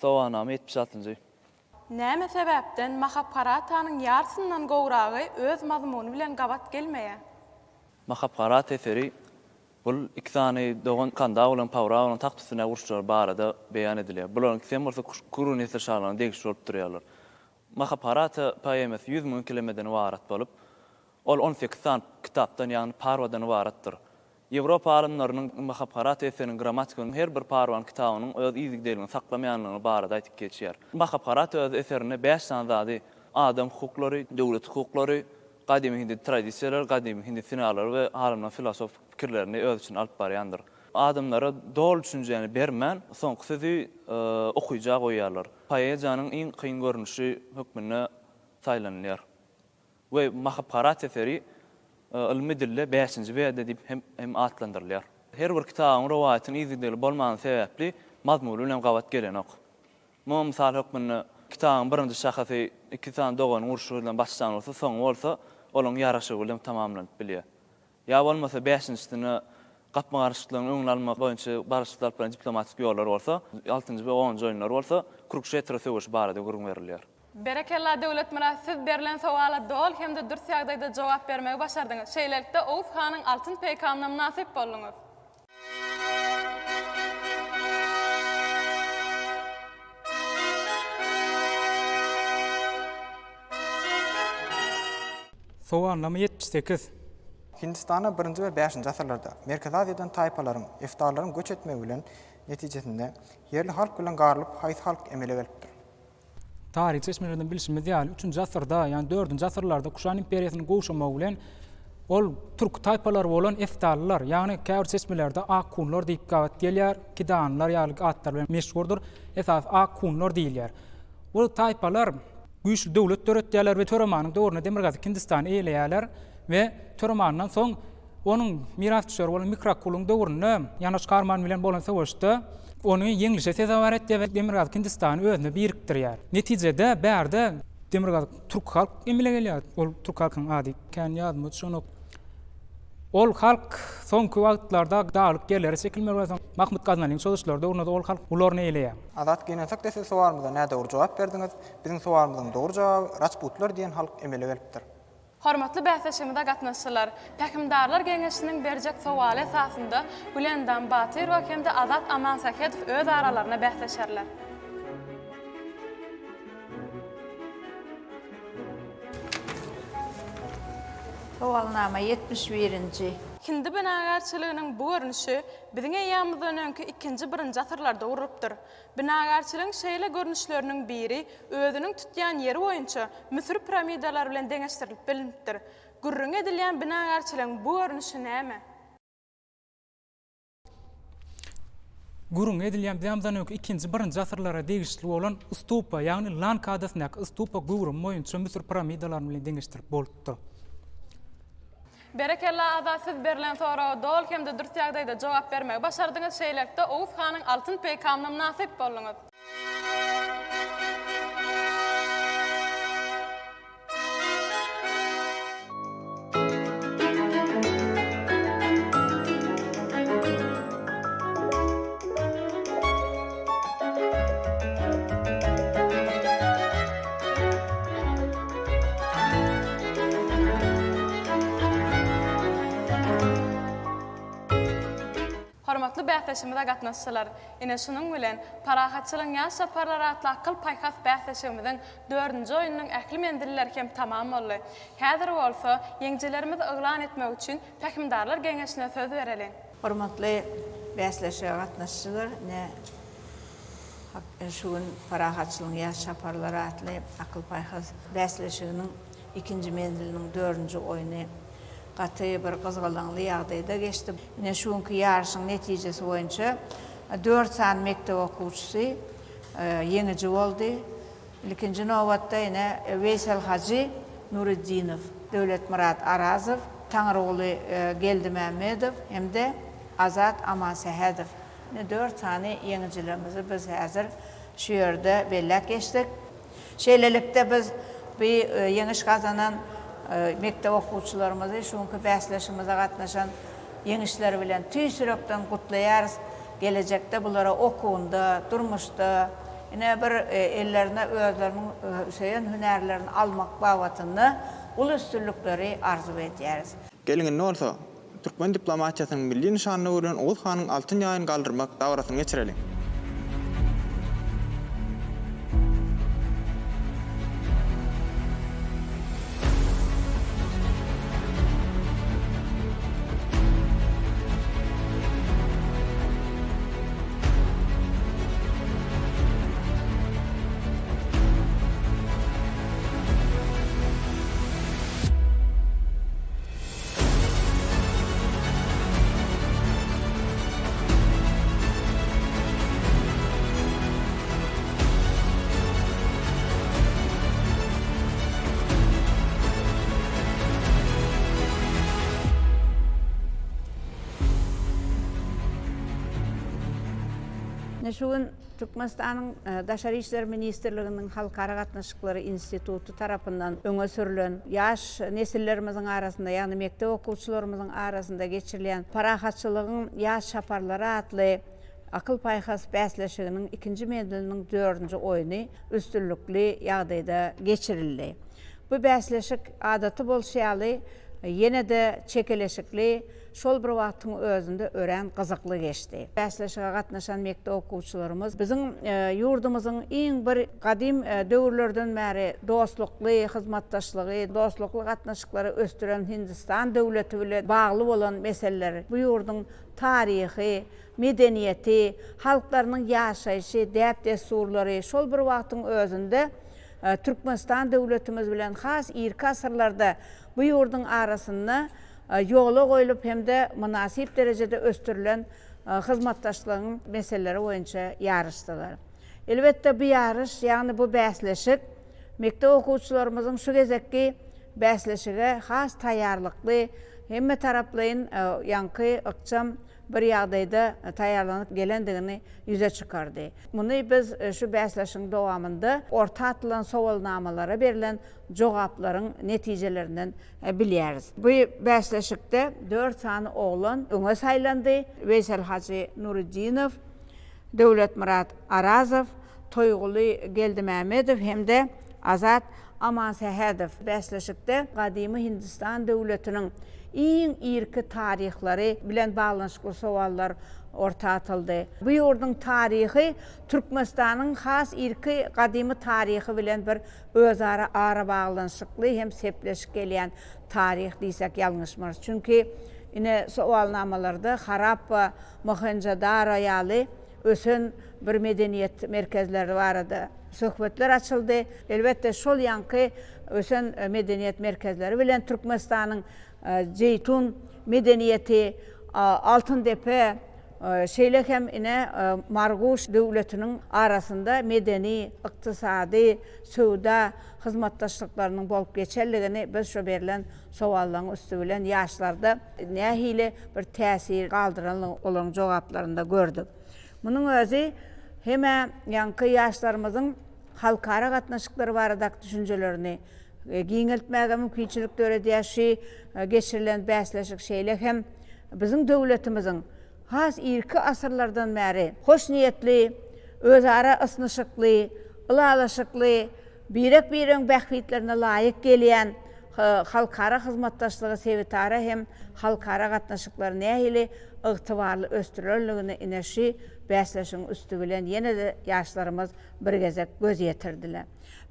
Sowalnama 76-njy. Näme sebäpden Mahabharatanyň ýarsyndan gowragy öz mazmuny bilen gabat gelmeýär? Mahabharata eseri bul iki sany dogan Kandaw bilen Paurawanyň tagt üstündäki uruşlary barada beýan edilýär. Bularyň ikisi hem bolsa Kuru nesil şalaryna degişli bolup durýarlar. Mahabharata poemasy 100 ikilemeden ybarat bolup, ol 18 sany kitapdan, ýagny parwadan ybaratdyr. Ýewropa alymlarynyň Mahabharata eseriniň grammatikasynyň her bir parwanyň kitabynyň öz yzygiderligini saklamaýanlygyny barada aýtyp geçýär. Mahabharata öz eserinde bäş sany zady, adam hukuklary, döwlet hukuklary, gadymy hindi tradisiýalary, gadymy hindi synalary we alymlaryň filosofik pikirlerini öz içine alyp barýandyr. Adamlara doly düşünjäni bermän, soňky sözi okyja goýýarlar. Poeziýanyň iň kyn görnüşi hökmünde saýlanylýar. We Mahabharat eseri ylmy dilde bäşinji Weda diýip hem hem atlandyrylýar. Her bir kitabyň rowaýatynyň yzygiderli bolmany sebäpli mazmuny bilen gabat gelenok. Muňa mysal hökmünde kitabyň birinji şahasy iki sany doganyň urşy bilen başlan bolsa, soňy bolsa olaryň ýaraşygy bilen tamamlanyp bilýär. Ýa bolmasa bäşinjisinde gapma-garşyklygyň öňüni almak boýunça barlyşykly alyp barýan diplomatik ýollar bolsa, altynjy we onunjy oýunlar bolsa Kurukşetra söweşi barada gürrüň berilýär. Berekella Döwletmyrat siz berlen sowala doly hem-de dürs ýagdaýda jogap bermegi başardyňyz. Şeýlelikde Oguz hanyň altyn peýkamyna mynasyp bolduňyz. Sowalnama 78. Hindistana birinji we bäşinji asyrlarda Merkezi Aziýadan taýpalaryň, eftallaryň göç etmegi bilen netijesinde ýerli halk bilen garylyp haýsy halk emele gelipdir? Taryhy çeşmelerden bilşimiz ýaly, üçünji asyrda, ýagny dördünji asyrlarda Kuşan imperiýasynyň gowşamagy bilen ol türki taýpalary bolan eftalylar, ýagny käbir çeşmelerde ak hunlar diýip gabat gelýär, kidanlar ýaly atlar bilen meşhurdyr, esasy ak hunlar diýilýär. Bu taýpalar güýçli döwlet döretýärler we Töremanyň döwründe Demirgazyk Hindistany eýeleýärler we Töremandan soň Onuň mirasdüşeri bolan Mikrakulyň döwründe Ýanoş Karman bilen bolan söweşde ony ýeňlişe sezewar etýär we Demirgazyk Hindistany özüne birikdirýär. Netijede bärde Demirgazyk türki halk emele gelýär. Ol türki halkyň ady kän ýadyma düşenok. Ol halk soňky wagtlarda daglyk ýerlere çekilmeli bolýar. Soň Mahmyt Gaznalyň çozuşlary döwründe-de ol halk ularyny eýeleýär. Azat gynansak-da siz sowalymyza nädogry jogap berdiňiz. Biziň sowalymyzyň dogry jogaby Rajputlar diýen halk emele gelipdir. Hormatly bäsleşigimize gatnaşyjylar, Pähimdarlar geňeşiniň berjek sowaly esasynda Gülendam Batyrowa hem-de Azat Amansähedow öz aralarynda bäsleşerler. Sowalnama 71-nji. Hindi binagärçiliginiň bu görnüşi biziň eýýamymyzdan öňki ikinji-birinji asyrlarda gurlupdyr. Binagärçiligiň şeýle görnüşleriniň biri özüniň tutýan ýeri boýunça Müsür piramidalary bilen deňeşdirilip bilinipdir. Gürrüňi edilýän binagärçiligiň bu görnüşi näme? Gürrüňi edilýän biziň öňki ikinji, birinji asyrlara degişli bolan stupa, ýagny Lanka adasyndaky stupa göwrümi boýunça Müsür piramidalaryny bilen deňeşdirip bolupdyr. Berekella Azat siz berlen soraga doly hem-de dürs ýagdaýda jogap bermegi başardyňyz şeýlelikde Oguz hanyň altyn peýkamyna mynasyp bolduňyz. Hormatly bäsleşigimize gatnaşyjylar! Ine, şunuň bilen, Parahatçylygyň ýaş çaparlary atly akyl-paýhas bäsleşigimiziň dördünji oýnunyň ähli menzilleri hem tamam boldy. Häzir bolsa, ýeňijilerimizi yglan etmek üçin Pähimdarlar geňeşine söz bereliň. Hormatly bäsleşige gatnaşyjylar, ine, şu gün Parahatçylygyň ýaş çaparlary atly akyl-paýhas bäsleşiginiň ikinji menziliniň dördünji oýny gaty bir gyzgalaňly ýagdaýda geçdi. Ine, şu günki ýaryşyň netijesi boýunça dört sany mekdep okuwçysy ýeňiji boldy. Ilkinji nobatda ine, Weýsel Hajy Nureddinow, Döwletmyrat Arazow, Taňryguly Geldimämmedow hem-de Azat Amansähedow. Ine, dört sany ýeňijilerimizi biz häzir şu ýerde belläp geçdik. Şeýlelikde, biz bu ýeňiş gazanan mekdep okuwçylarymyzy şu günki bäsleşigimize gatnaşan ýeňişleri bilen tüýs ýürekden gutlaýarys. Gelejekde bulara okuwynda, durmuşda, ine bir ellerine özleriniň söýen hünärlerini almak babatynda uly üstünlikleri arzuw edýäris. Geliň indi bolsa, Türkmen diplomatiýasynyň milli nyşanyna öwrülen Oguz hanyň altyn ýaýyny galdyrmak dabarasyny geçireliň. Ine şu gün Türkmenistanyň Daşary işler ministrliginiň Halkara gatnaşyklary instituty tarapyndan öňe sürlen, ýaş nesillerimiziň arasynda, ýagny mekdep okuwçylarymyzyň arasynda geçirilýän Parahatçylygyň ýaş çaparlary atly akyl-paýhas bäsleşiginiň ikinji menziliniň dördünji oýny üstünlikli ýagdaýda geçirildi. Bu bäsleşik adaty bolşy ýaly, ýene-de çekeleşikli, şol bir wagtyň özünde örän gyzykly geçdi. Bäsleşige gatnaşan mekdep okuwçylarymyz biziň ýurdumyzyň iň bir gadym döwürlerden bäri dostlukly hyzmatdaşlygy, dostlukly gatnaşyklary ösdüren Hindistan döwleti bilen bagly bolan meseleler, bu ýurduň taryhy, medeniýeti, halklarynyň ýaşaýşy, däp-dessurlary, şol bir wagtyň özünde Türkmenistan döwletimiz bilen has irki asyrlarda bu ýurduň arasynda ýola goýlup hem-de mynasyp derejede ösdürilen hyzmatdaşlygyň meseleleri boýunça ýaryşdylar. Elbetde, bu ýaryş, ýagny bu bäsleşik mekdep okuwçylarymyzyň şu gezekki bäsleşige has taýýarlykly, hemmetaraplaýyn ýaňky ykjam bir ýagdaýda taýýarlanyp gelendigini ýüze çykardy. Muny biz şu bäsleşigiň dowamynda orta atylan sowalnamalara berlen jogaplaryň netijelerinden bilýäris. Bu bäsleşikde dört sany oglan öňe saýlandy, Weýsel Hajy Nuruddinow, Döwletmyrat Arazow, Toýguly Geldimämmedow hem-de Azat Amansähedow. Bäsleşikde gadymy Hindistan döwletiniň iň irki taryhlary bilen baglanyşykly sowallar orta atyldy. Bu ýurduň taryhy Türkmenistanyň has irki gadymy taryhy bilen bir özara arabaglanyşykly hem sepleşik gelýän taryh diýsek ýalňyşmarys. Çünki. Ine, sowalnamalarda Harappa, Mohenjo-Daro ýaly ösen bir medeniýet merkezleri barada söhbetler açyldy. Elbetde, şol ýaňky ösen medeniýet merkezleri bilen Türkmenistanyň Jeýtun medeniýeti, Altyndepe, şeýle hem ine, Marguş döwletiniň arasynda medeni, ykdysady, söwda hyzmatdaşlyklarynyň bolup geçenligini biz şu berlen sowallaryň üsti bilen ýaşlarda nähili bir täsir galdyranlygyny olaryň jogaplarynda gördük. Munuň özi hem-ä ýaňky ýaşlarymyzyň halkara gatnaşyklary baradaky düşünjelerini giňeltmäge mümkinçilik döredýär. Şu geçirilen bäsleşik şeýle hem biziň döwletimiziň has irki asyrlardan bäri hoşniýetli, özara ysnyşykly, ylalaşykly, birek-biregiň bähbitlerine laýyk gelýän halkara hyzmatdaşlygy sebitara hem halkara gatnaşyklary nähili ygtybarly ösdürenligini ine şu bäsleşigiň üsti bilen ýene-de ýaşlarymyz bir gezek göz ýetirdiler.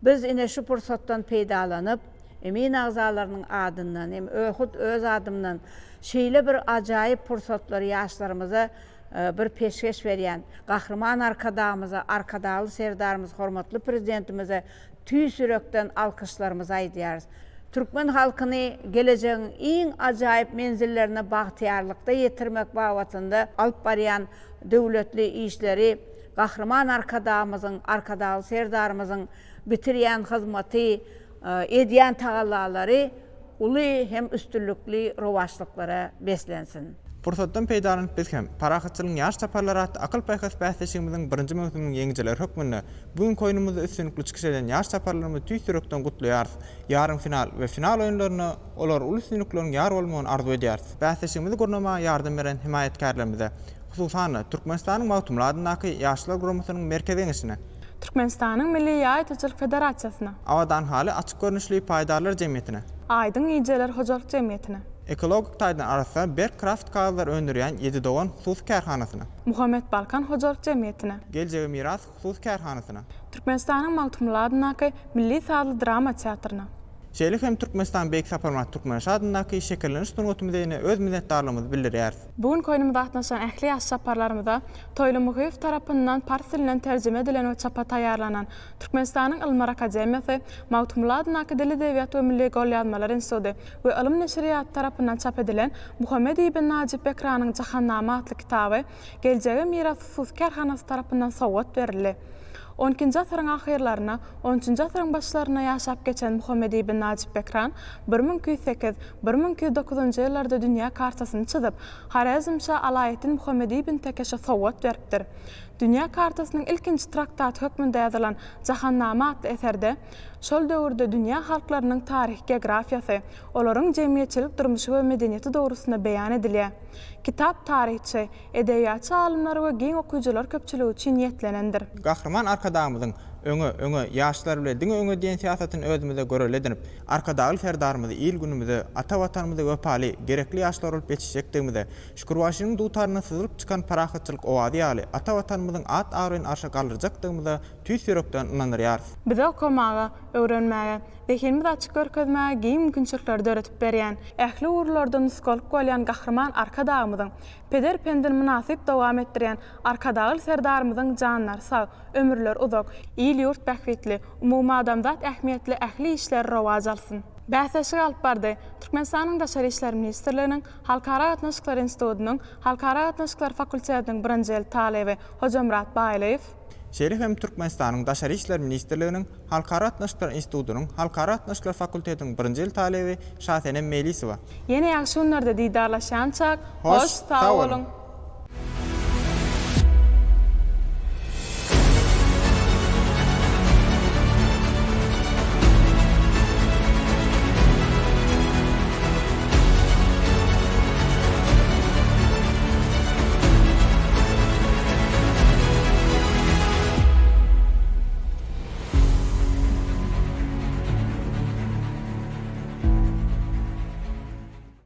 Biz ine şu pursatdan peýdalanyp, emin agzalarynyň adyndan hem hut öz adymdan şeýle bir ajaýyp pursatlary ýaşlarymyza bir peşgeş berýän Gahryman Arkadagymyza, Arkadagly Serdarymyz hormatly Prezidentimize tüýs ýürekden alkyşlarymyzy aýdýarys. Türkmen halkyny gelejegiň iň ajaýyp menzillerine bagtyýarlykda ýetirmek babatynda alyp barýan döwletli işleri Gahryman Arkadagymyzyň, Arkadagly Serdarymyzyň bitirýän hyzmaty, edýän tagallalary uly hem üstünlikli rowaçlyklara beslensin. Pursatdan peýdalanyp biz hem Parahatçylygyň ýaş çaparlary atly akyl-paýhas bäsleşigimiziň birinji möwsüminiň ýeňijileri hökmünde bu günki oýnumyzda üstünlikli çykyş eden ýaş çaparlarymyzy tüýs ýürekden gutlaýarys. Ýarym final we final oýunlarynda olara uly üstünlikleriň ýar bolmagyny arzuw edýäris. Bäsleşigimizi gurnamaga ýardam beren hemaýatkärlerimize, hususan-da, Türkmenistanyň Magtymguly adyndaky Ýaşlar guramasynyň Merkezi Geňeşine, Türkmenistanyň Milli ýaý atyjylyk federasiýasyna. Abadan haly açyk görnüşli paýdarlar jemgyýetine. Aýdyň gijeler hojalyk jemgyýetine. Ekologik taýdan arassa berk kraft kagyzlar öndürýän Ýedi dogan hususy kärhanasyna. Muhammet Balkan hojalyk jemgyýetine. Geljege miras hususy kärhanasyna. Türkmenistanyň Magtymguly adyndaky Milli sazly drama teatryna. Şeýle hem Türkmenistanyň Beýik Saparmyrat Türkmenbaşy adyndaky Şekilleniş sungaty muzeýine öz minnetdarlygymyzy bildirýäris. Bu günki oýnumyza gatnaşan ähli ýaş çaparlarymyza Toýly Muhyýew tarapyndan pars dilinden terjime edilen we çapa taýýarlanan Türkmenistanyň Ylymlar akademiýasy, Magtymguly adyndaky Dil, edebiýat we milli golýazmalar instituty we Ylym neşirýaty tarapyndan çap edilen Muhammet ibn Najyp Bekranyň Jahannama atly kitaby Geljege miras hususy kärhanasy tarapyndan sowgat berildi. On ikinji asyryň ahyrlarynda, on üçünji asyryň başlarynda ýaşap geçen Muhammet ibn Najyp Bekran 1208, 1209-njy ýyllarda dünýä kartasyny çyzyp, Horezmşa Alaeddin Muhammet ibn Tekeşe sowgat beripdir. Dünýä kartasynyň ilkinji traktaty hökmünde ýazylan Jahannama atly eserde şol döwürde dünýä halklarynyň taryhy geografiýasy, olaryň jemgyýetçilik durmuşy we medeniýeti dogrusynda beýan edilýär. Kitap taryhçy, Edebiýatçy alymlar we giň okyjylar köpçüligi üçin niýetlenendir. Gahryman Arkadagymyzyň Öňe, öňe, ýaşlar bile diňe öňe diýen syýasatyny özümize görelde edinip, Arkadagly Serdarymyzy il-günümize, ata Watanymyza wepaly, gerekli ýaşlar bolup ýetişjekdigimize, Şükürbaşynyň dutaryndan syzylyp çykan parahatçylyk owazy ýaly, ata Watanymyzyň at-abraýyny arşa galdyrjakdygymyza tüýs ýürekden ynandyrýarys. Bize okamaga, öwrenmäge, zehinimizi açyp görkezmäge giň mümkinçilikleri döredip berýän, ähli ugurlarda nusgalyk bolýan Gahryman Arkadagymyzyň Peder pendini mynasyp dowam etdirýän Arkadagly Serdarymyzyň janlary sag, ömürleri uzak, il-ýurt bähbitli, umumadamzat ähmiýetli ähli işleri rowaç alsyn! Bäsleşigi alyp bardy. Türkmenistanyň Daşary işler ministrliginiň Halkara gatnaşyklary institutynyň Halkara gatnaşyklary fakultetiniň birinji ýyl talyby Hojamyrat Baýlyýew. Şeýle hem Türkmenistanyň Daşary işler ministrliginiň Halkara gatnaşyklary institutynyň Halkara gatnaşyklary fakultetiniň birinji ýyl talyby Şasenem Meýlisowa. Ýene ýagşy günlerde didarlaşýançak, hoş sag boluň!